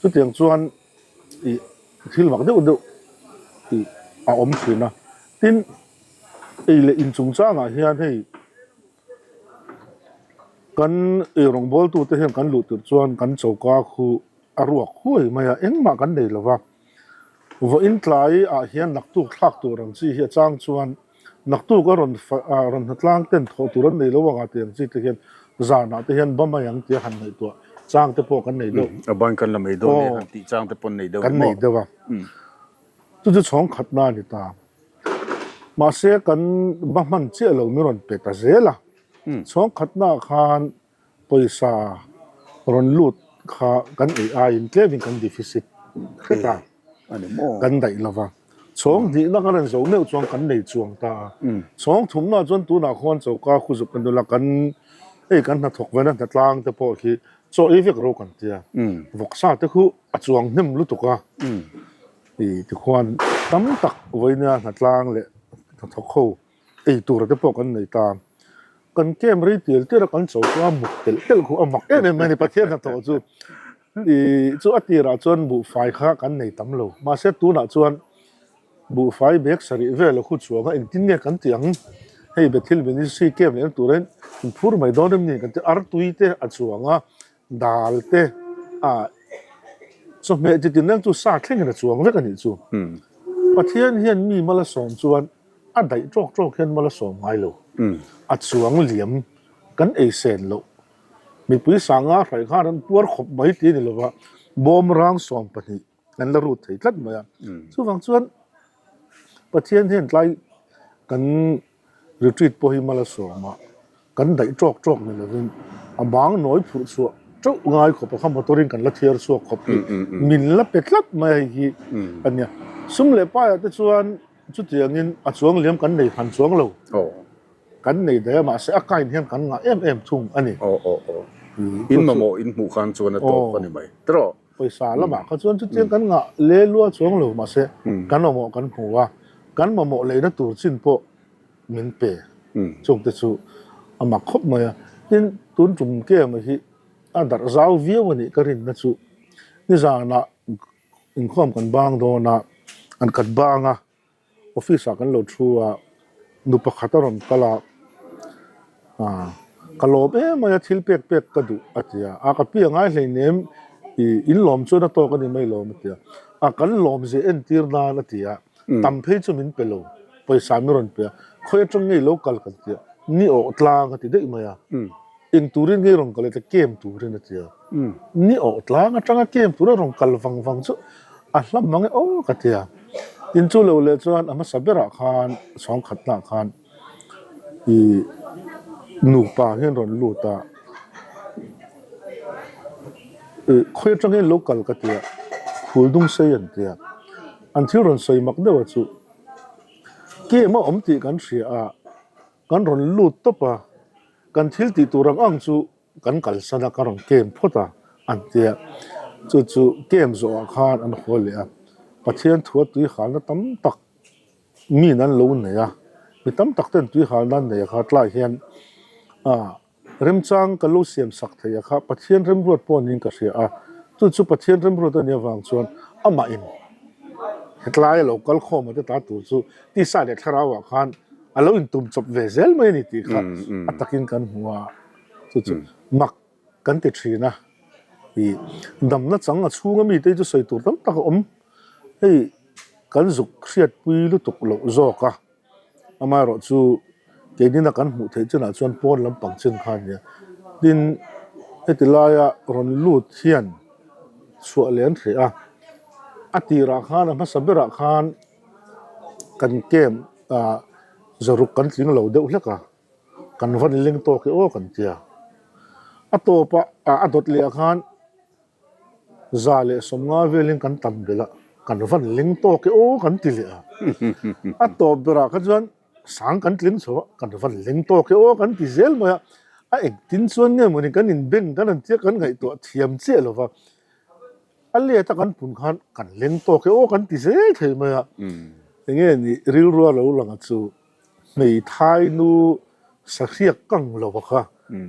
chutiang chuan ih thil mak deuh deuh ih a awm thin a, tin ei leh in chungchangah hian hei kan eirawngbawltute hian kan luh tirh chuan kan choka khu a ruak huai mai a, engmah kan nei lo va, vawiin tlai ah hian naktuk thlak tur ang chi hi a chang chuan. Naktuk a rawn rawn hnatlang ten thawh tur an nei lo anga tih ang chi te hian zanah te hian ba mai ang tia han ngaihtuah chang te pawh kan nei deuh. A ban kan la mai dawn e han tih chang te pawh an nei deuh Kan nei deuh a. Chu chu chhawng khatna a ni ta. Mahse kan ba hman chiah lo min rawn pe ta zel a. Chhawng khatnaah khan Pawisa rawn lut kha kan ei aiin tlemin kan deficit hret a, kan daih lo va. Chhawng hnihna kan rawn zo meuh chuan kan nei chuang ta a. Chhawng thumna chuan tunah khuan choka khu zuk kan dul a, kan hei kan hnathawk vena hnatlang te pawh khi chaw ei vek ro kan tia. Vawksa te khu a chuang hnem lutuk a, ih tikhuan tam tak vawinia hnatlang leh hnathawk ho Ei tur te pawh kan nei ta. Kan camp rei tial tial a kan cho chu a muk telh telh khuh a mak em em mai a ni Pathian hnathawh chu. Ih chu a tirah chuan buhfai kha kan nei tam lo. Mahse tunah chuan buhfai bag sarih vel a khu chuang a engtin nge kan tih ang? Hei Bethel Ministry camp leh turin in phur mai dawn em ni kan ti artui te a chuang a dal te ah chawhmeh chi tin reng chu sa thlengin a chuang vek a nih chu. Pathian hian mi mal a sawm chuan a daih tawk tawk hian mal a sawm ngai lo. A chuang liam kan ei sen loh. Mipui sanga hraih khan an puar khawp mai tih a ni lova, bawmrang 12 an la rut thei tlat mai a. Chuvang chuan Pathian hian tlai kan Retreat pawh hi mal a sawm a, kan daih tawk tawk ni lovin a bang nawi phurh chhuah teuh ngai khawp a kha motor in kan la thiar chhuak khawp hi min la pe tlat mai a hei hi a nia. Sum leh paiah te chuan chutiangin a chuang liam kan nei han chuang lo, kan nei daih a mahse a kain hian kan ngah em em thung a ni. In mamawh in hmuh khan chuan a tawp a ni mai tiraw? Pawisa lamah kha chuan chutiang kan ngah le lua chuang lo mahse kan mamawh kan hmu a, kan mamawh leina tur chin pawh. min pe. Chungte chu a mak khawp mai a. Tin, tun tum kem hi a darh zau viau a nih ka rinna chu nizanah inkhawm kan bang dawn a, an khat bang a, office ah kan lo thu a, nu pakhat a rawn kal a, ah ka lawm em mai a thil pek pek ka duh a ti a, a ka pi a ngai hleinem ih in lawm chuan a tawk a ni mai lawm a ti a, a kan lawm zia entir nan a ti a, tam phei chu min pe lo, pawisa min rawn pe a, khawi atang nge i lo kal kan ti a, ni awh tlang a ti daih mai a. Eng turin nge rawn kal e ta kem turin a ti a. Ni awh tlang atanga kem tura rawn kal vang vang chu a hla mang e aw ka ti a. Tin chu lo leh chuan a hmasa berah khan chhawng khatnaah khan ih nupa hian rawn lut a. Ih khawi atangin lo kal ka ti a, khul dung sei an ti a. An thil rawn sawi mak deuh a chu kem a awm tih kan hria a. Kan rawn lut tawp a, kan thil tih tur ang ang chu kan kalsan a, ka rawn kem phawt a, an ti a. Chu chu kem zawhah khan an haw leh a, Pathian thua tui halna tam tak min an lo nei a, mi tam tak ten tui halna an nei a kha tlai hian ah Remchang ka lo siam sak thei a kha Pathian remruat pawh niin ka hria a, chu chu Pathian remruat a nih avang chuan amah in hetlai a lo kal khawm a te ta tur chu tisa leh thlarau ah khan a lo intum chawp ve zel mai a ni tih kha a takin kan hmu a, chu chu mak kan ti thin a, ih damna chang a chhunga mite hi chu sawi tur tam tak a awm, hei kan zuk hriatpui lutuk loh zawk a. Amaherawh chu keinin a kan hmuh theih chinah chuan pawn lampang chin kha a nia. Tin, heti laia rawn lut hian chhuah leh an hreh a, a tirah khan a hmasa berah khan kan camp ah zaruk kan tling lo deuh hlek a, kan va nileng tawk e aw kan tia. A tawpah a dawt leh ah khan. 150 velin kan tam belh a, kan van leng tawk e aw kan ti leh a. A tawp berah kha chuan sang kan tling chho a, kan van leng tawk e aw kan ti zel mai a. A engtin chuan nge mawni kan inbeng kan han tia kan ngaihtuah thiam chiah lo va. A let a kan pun khan kan leng tawk e aw kan ti zel thei mai a. Enge ni rilru a lo lang a chu. Hmeithai nu sahriak kang lo kha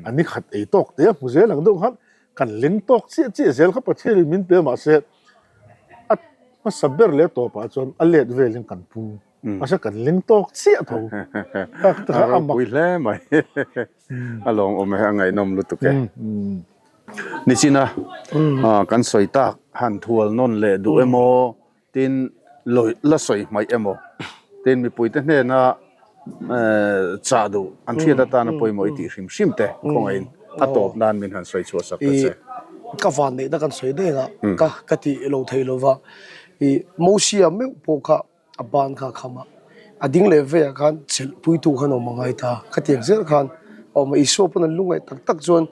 a ni khat ei tawk te a hmu zel ang deuh khan kan leng tawk chiah chiah zel kha Pathianin min pe mahse a hmasa ber leh tawpah chuan a let velin kan pung mahse kan leng tawk chiah tho a ropui hle mai a lawmawm e a ngaihnawm lutuk e nichina kan sawi tak han thual nawn leh duh emaw Tin, la sawi hmaih emaw? Tin, mipuite hnena chah duh an hriat atana pawimawh i tih hrim hrim te khawngaihin a tawp nan min han sawi chhuah sak ta che. Ka van neihna kan sawi daih a, ka ka tih lo thei lo va. I Mosia meuh pawh kha a ban kha a kham a, a ding leh veiah khan chelh puitu khan awm a ngai ta. Khatiang zel khan a awm a, Isua pawn an lungngaih tak tak chuan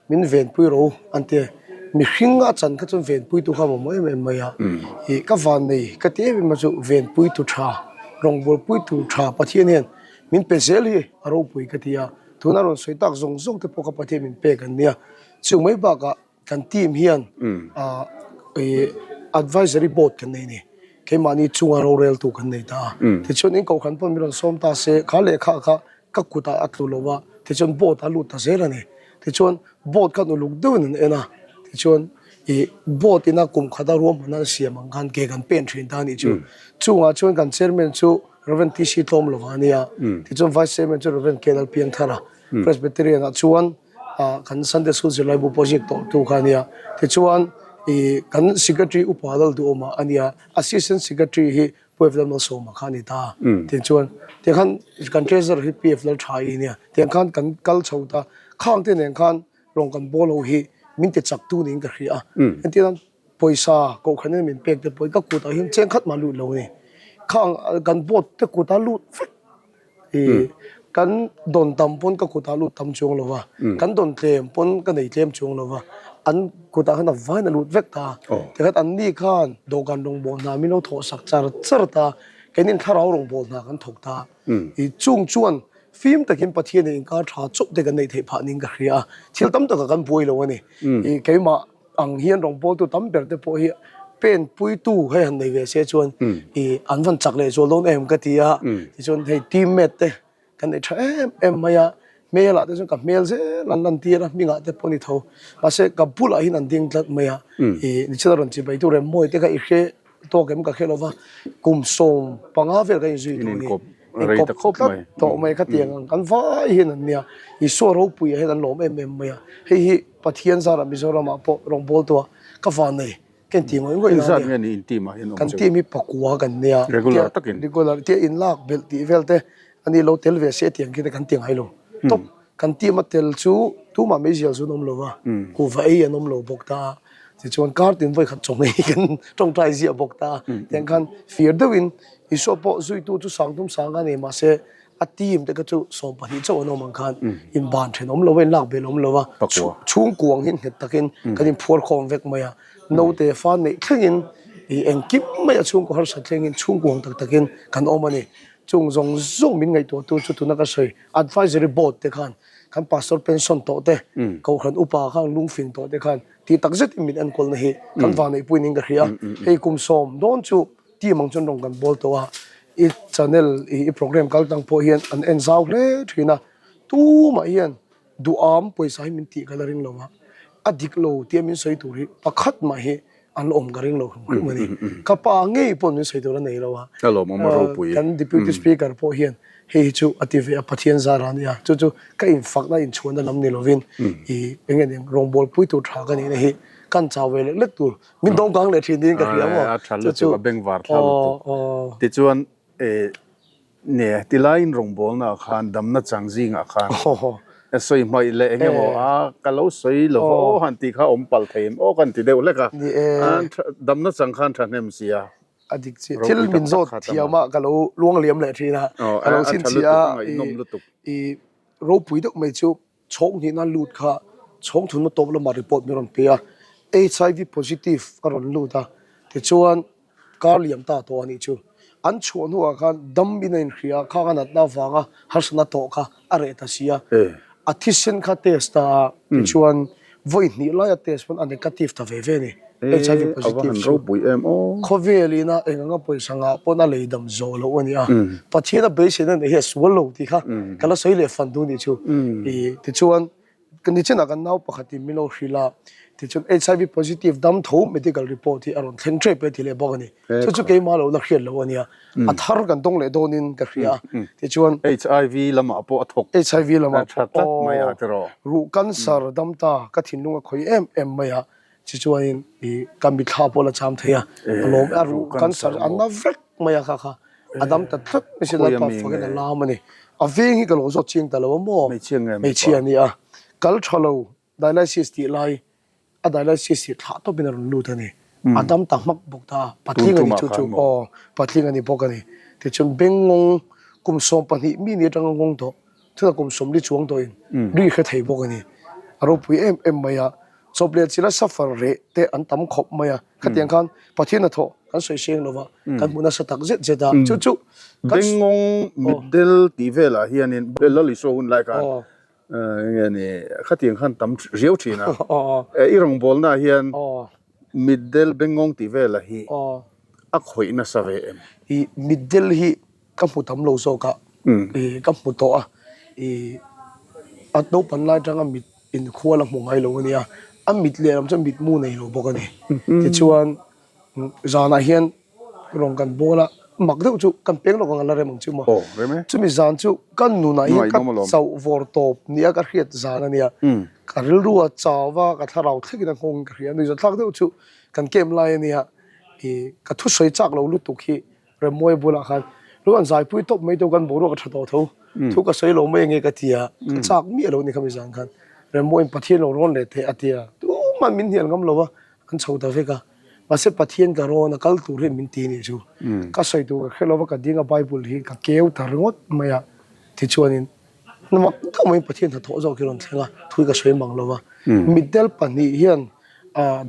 Min venpui ro an ti a, mihring a chan kha chuan venpuitu kha a mamawh em em mai a, ih ka van nei ka ti em em a chu venpuitu tha, rawngbawlpuitu tha Pathian hian min pe zel hi a ropui ka ti a, tuna rawn sawi tak zawng zawng te pawh kha Pathian min pek an nia, chung mai bakah kan team hian ah ih advisory board kan nei a ni, keimahni chunga roreltu kan nei ta a, tichuan in kohhran pawh min rawn sawm ta se kha lehkha kha ka kutah a tlu lo a, tichuan boat a lut ta zel a ni. Tichuan boat khan uluk deuhin an en a, tichuan ih boat ina kum khata ruahmanna an siam ang khan ke kan pen thin ta a nih chu. Chungah chuan kan chairman chu Rev. TC Tlawmlova a nia, tichuan vice chairman chu Rev. K Lalpiangthara, Presbyterian ah chuan ah kan Sunday School zirlaibu pawh ziak tawh tu kha a nia. Tichuan ih kan secretary upa Lalduhawma a nia, assistant secretary hi Pu F Lalmalsawma kha a ni ta. Tiang chuan tiang khan kan treasurer hi Pu F Laltha-i a nia. Tiang khan kan kal chho ta. Khang te nen khan rawn kan bawl ho hi min ti chak tu niin ka hria a. Entir nan pawisa kohhran in min pek te pawh hi ka kutah hian cheng khat mah lut lo a ni. Khang kan board te kutah lut vek. I kan dawn tam pawn ka kutah lut tam chuang lo va, kan dawn tlem pawn ka nei tlem chuang lo va, an kutah khan a vain a lut vek ta. Tikhat an ni khan dawhkan rawngbâwl hna min lo thawh sak char char ta, keinin thlarau rawngbâwl hna kan thawk ta. I chung chuan fim takin Pathianin inkar tha chauh te kan neih theih phah niin ka hria a, thil tam takah kan buai lo a ni. I keimah ang hian rawngbawltu tam ber te pawh hi pen puitu hei han nei ve se chuan i an van chak leh zual dawn em ka ti a, tichuan hei team mate te. Kan nei tha em em mai a, hmelah te chuan ka hmel zel an lantir a, hmingah te pawh ni tho. Mahse ka bulah hian an ding tlat mai a, ih nichina rawn chibai tu Remmawi te kha i hre tawk em ka hre lo va, kum 15 vel kan inzui tawh a ni. Inkawp tlat tawh mai khatiang ang kan vai hian an nia. Isua ropuiah hian an lawm em em mai a, hei hi Pathian zarah Mizoramah pawh rawngbawltu ah ka van nei. Kan ti ngawih ngawih Engzat nge ni in team ah hian awm Kan team hi pakua kan nia. Regular takin. Regular tia in lak belh tih vel te ani lo tel ve se tiang khi te kan ti ngai lo. Top kan team a tel chu tumah meizial chu an awm lo va, kuhva ei an awm lo bawk ta a. Tichuan kar tin vawi khat chawhmei kan tawngtai ziah bawk ta a. Tiang khan fir deuhin Isua pawh zuitu chu sangtum sang a ni mahse A team te kha chu 12 chauh an awm ang khan inban then awm lo a, inlak bel awm lo a, chhungkuang hi nghet takin kan inphuar khawm vek mai a, naute fa neih thlengin ih engkim mai a chhungkaw harsa thlengin chhungkuang tak takin kan awm a ni. Chung zawng zawng min ngaihtuah tu chu tuna ka sawi advisory board te khan kan pastor pension tawh te, kohhran upa khan lungfing tawh te khan tih tak zetin min enkawlna hi kan vanneihpuiin in ka hria. Hei kum sawm dawn chu Team ang chuan rawng kan bawl tawh a, i channel i i program kal tang pawh hian an en zau hle thin a, tumah hian duham pawisa hi min tih ka la ring lo a, a dik lo tia min sawi tur hi pakhat mah hi an la awm ka ring lo hrim hrim a ni. Ka pa ngei pawh min sawi tur a nei lo a, kan deputy speaker pawh hian hei hi chu a ti ve a, Pathian zar a nia, chu chu ka infakna inchhuahna lam ni lovin i eng nge nia rawngbawlpui tur tha ka nihna hi kan chau ve lek lek tur Min dawng kang leh thin niin ka hria maw? A tha lutuk, a bengvar thla lutuk. Tichuan ne tilaiin rawngbawlnaah khan damna chang zingah khan sawi hmaih leh eng emaw a ka lo sawi lo va aw han tih kha awm palh thei em aw ka han ti deuh hlek a. Damna chang khan thahnem sia. A dik chiah. Thil min zawt thiam a ka lo luang liam leh thin a. Ka lo chhinchhiah a i ropui deuh mai chu Chhawng hnihna lut kha chhawng thunna tawp lamah report min rawn pe a, HIV positive a rawn lut a, tichuan kar liam ta tawh a nih chu. An chhuah hnuah khan dam in a inhria a, khang a natna avanga harsatna tawh kha a reh ta si a, a thisen kha test ta a, tichuan vawi hnih laia test pawn a negative ta ve ve a ni. HIV positive chu khawvel ina eng anga pawisa ngah pawn a lei dam zawh loh a ni a, Pathian a beiseina neih hi a sual lo tih kha ka la sawi leh fan duh a nih chu. Tichuan nichinah kan nau pakhatin min lo hrilh a, tichuan HIV positive dam tho medical report hi a rawn thleng tep e ti leh bawk a ni. Chu chu keimah lo la hriat loh a nia, a thar kan dawng leh dawnin ka hria a, tichuan HIV lamah pawh a thawk HIV lamah pawh aw ruh cancer dam ta ka thinlung a khawih em em mai a. Tichuanin i ka mithla pawh la cham thei a, a lawm a ruh cancer a na vek mai a kha kha a dam ta tlat mai si Lalpa fakin a lam a ni. A veng hi ka lo zawt chiang ta lo a maw? Hmeichhia a ni a, kal tha lo dialysis tih lai a dialysis hi thlah tawpin a rawn lut a ni. A dam ta hmak bawk ta a, patling a ni chu chu aw patling a ni bawk a ni. Tichuan bengngawng kum 12 mi ni atanga ngawng tawh thil kum 40 chuang tawhin ri hre thei bawk a ni. A ropui em em mai a. Chawp leh chila suffer reh te an tam khawp mai a, khatiang khan Pathian hnathawh kan sawi seng lo va, kan hmu nasa tak zet zet a, chu chu kan. Bengngawng mitdel tih velah hianin Lal Isua hun lai khan eng nge ni khatiang khan tam riau thin a, i rawngbawlnaah hian mitdel bengngawng tih velah hi a khawih nasa ve em? I mitdel hi ka hmu tam lo zawk a, i ka hmu tawh a, i a naupan lai atanga mit Inkhual a hmu ngai lo a nia, a mit lehlam chuan mitmu nei lo bawk a ni. Tichuan zanah hian rawn kan bawl a, mak deuh chu kan peng lawk ang a la rem ang chu maw. Chumi zan chu ka nunah hian ka chauh vawr tawp nia ka hriat zan a nia. Ka rilru a chau va, ka thlarau thlengin a nghawngin ka hria. Nuihzathlak deuh chu kan camp lai a nia, ih ka thusawi chak lo lutuk hi Remmawi bulah khan lu an zaipui tawp mai tawh kan boruak a tha tawh tho. Thu ka sawi lo mai ange ka ti a, ka chak miah lo ni kha mi zan khan. Remmawiin Pathian lo rawn leh teh a ti a, tumah min hnial ngam lo a, an chho ta vek a. Mahse Pathian ka rawn a, kal tur hian min ti nih chu. Ka sawi tur ka hre lo va, ka ding a Bible hi ka keu ta ringawt mai a, tichuanin mak deuh maiin Pathian hnathawh zawk hi rawn thleng a, thu hi ka sawi mang lo va. Mitdel pahnih hian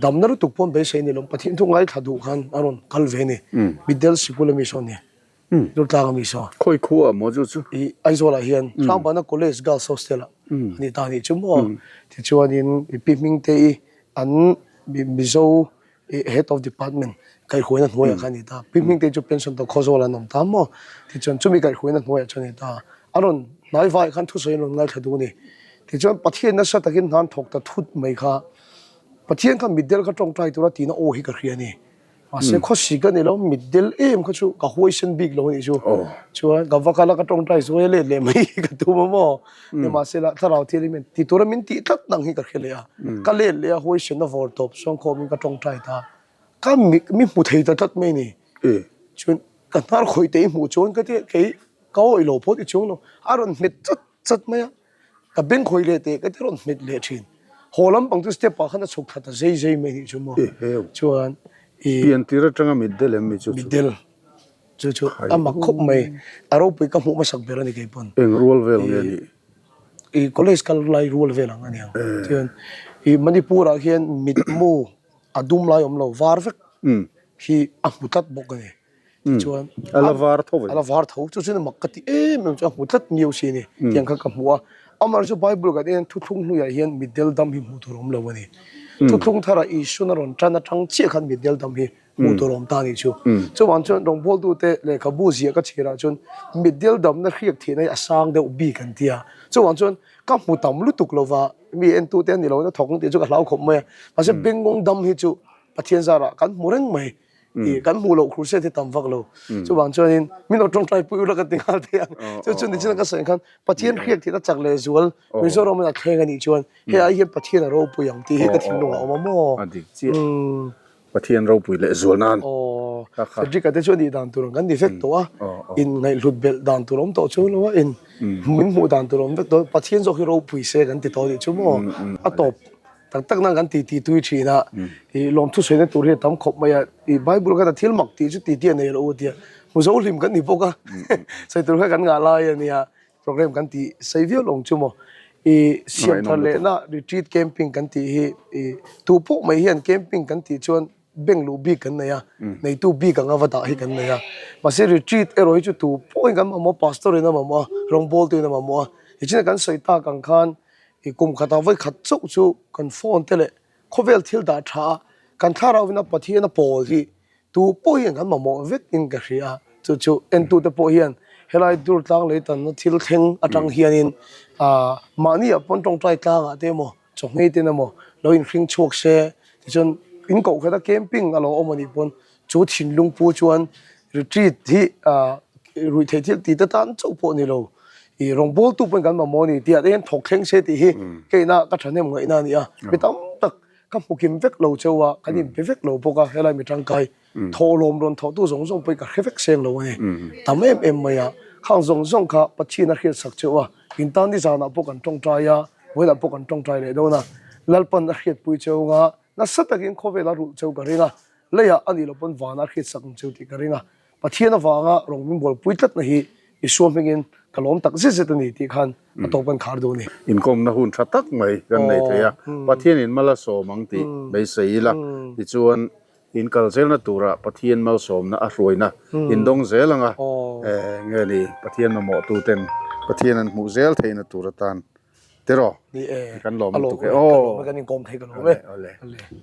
Damna lutuk pawn beisei ni lo, Pathian thu ngaithla duh khan a rawn kal ve a ni. Mitdel sikul a mi saw a ni, Durtlang a mi saw. Khawi khua maw chu chu? I Aizawl ah hian Hrangbana College Girls Hostel ah a ni ta a nih chu maw. Tichuanin i pi Hmingte i an Mizo Head of Department kaihhuaina hnuaiah khan a ni ta. Pi Hmingte chu pension tawh Khawzawl ah an awm ta maw. Tichuan chumi kaihhuaina hnuaiah chuan a ni ta. A rawn. Hnai vaiah khan thusawi an rawn ngaithla duh a ni. Tichuan Pathian nasa takin hna an thawk ta thut mai kha. Pathian kha mitdel kha tawngtai tura tihna aw hi ka hria a ni. Mahse khawsik a ni lo, mitdel em kha chu ka huaisen bik lo a nih chu. Chuan ka va kal a ka tawngtai zuai a let leh mai hi ka tum a maw. Nimahsela thlarau thianghlim hian ti tura min tih tlat nang hi ka hre leh a. Ka let leh a huaisenna vawr tawp suangkhawmin ka tawngtai ta. Ka mi hmu thei ta tlat mai a ni. Chuan ka hnar khawih te i hmuh chuan ka ti kei ka awih lo phawt i chuang lo. A rawn hmet chat chat mai a. Ka beng khawih leh teh ka ti rawn hmet leh thin. Haw lampang chu step ah khan a chhuk thla ta zei zei mai nih chu maw. Chuan i. Pian tir atanga mitdel em mi chu chu. Mitdel chu chu a mak khawp mai. A ropui ka hmuh hmasak ber a ni kei pawn. Eng rual vel nge nih? I college kal lai rual vel ang a niang. Chuan i Manipur ah hian mitmu a dum lai awm lo var vek hi a hmu tlat bawk a ni. Tichuan a la var tho a la var tho chu chuan mak ka ti em em chu a hmu tlat miau si a ni tiang kha ka hmu a amaherawhchu chu Bible kan en thuthlung hnuiah hian mitdel dam hi hmuh tur a awm lo a ni thuthlung tharah Isuan a rawn tan atang chiah khan mitdel dam hi hmuh tur a awm ta a nih chu chuvang chuan rawngbawltute lehkhabu ziah ka chhirah chuan mitdel damna hriak thihna hi a sang deuh bik an ti a chuvang chuan ka hmu tam lutuk lova mi entute an ni lo na thawk ang tih chu ka hlau khawp mai a mahse bengngawng dam hi chu Pathian zarah kan hmu reng mai. I kan hmuh loh crusade hi tam vak lo. Chuvang chuanin min lo tawngtai pui ula ka ti nghal thei ang. Chu chu nichina ka sawi ang khan Pathian hriak thihna chak leh zual Mizoram in a thleng a nih chuan hei ai hian Pathian a ropui ang tih hi ka thinlung a awm a maw? A dik chiah. Pathian ropui leh zual nan. Aw. Frederick a te chu a nih dan tur ang kan ni vek tawh a. In ngaihhlut belh dan tur a awm tawh chu lo a in min hmuh dan tur a awm vek tawh. Pathian zawk hi ropui se kan ti tawh a nih chu maw? A tawp. Tak tak nan kan ti ti tui thin a, i lawmthu sawina tur hi a tam khawp mai a, i Bible khan a thil mak tih chu ti ti a nei lo u tia, hmu zo hlim kan ni bawk a, sawi tur kha kan ngah lai a nia, program kan ti sei viau lo ang chu maw, i siam thar lehna retreat camping kan tih hi i tu pawh mai hian camping kan tih chuan bank luh bik kan nei a, neitu bik anga va dah hi kan nei a, mahse retreat erawh hi chu tu pawhin kan mamawh a, pastor in a mamawh a, rawngbawltu in a mamawh a, tichuan kan sawi tak ang khan I kum khatah vawi khat chauh chu kan phone te leh khawvel thil dah tha a, kan thlarauina Pathian a pawl hi tu pawh hian kan mamawh vek in ka hria a, chu chu entute pawh hian helai Durtlang lei tanna thil thleng atang hianin ah mahni ah pawn tawngtai tlangah te emaw chawhmei ten emaw lo inhring chhuak se tichuan in koh khat a camping a lo awm anih pawn Chu thinlung pu chuan retreat hi ruihtheih thil tih te tan chauh pawh ni lo, i rawngbawltu pawhin kan mamawh a ni tih ah te hian thawk thleng se tih hi keina ka thahnem ngaihna a ni a. Mi tam tak ka hmu kim vek lo cheu a, kan inpe vek lo bawk a, helai mi tangkai thawhlawm rawn thawhtu zawng zawng pawhin ka hre vek seng lo a ni. Tam em em mai a, khang zawng zawng kha Pathian a hriatsak cheu a, in tan nizanah pawh kan tawngtai a, vawiinah pawh kan tawngtai leh dawn a, Lalpan a hriatpui cheu anga nasa takin khawvel a rulh cheu ka ring a, Leiah a nih loh pawn vana hriatsak ang cheu tih ka ring a, Pathian avanga rawng min bualpui tlatna hi Isua hmingin ka lawm tak zet zet a ni tih khan a tawp kan khar duh a ni. Inkawmna hun tha tak mai kan nei thei a, Pathianin mal a sawm ang tih beisei ila, tichuan in kal zelna turah Pathian malsawmna a hruaina in dawng zel ang a, nge ni Pathian mamawhtuten Pathian an hmuh zel theihna tur atan tiraw? Ni e, Kan lawm a lutuk lawm e e, ka aw. lawm e, kan inkawm thei ka lawm e. Awle, awle.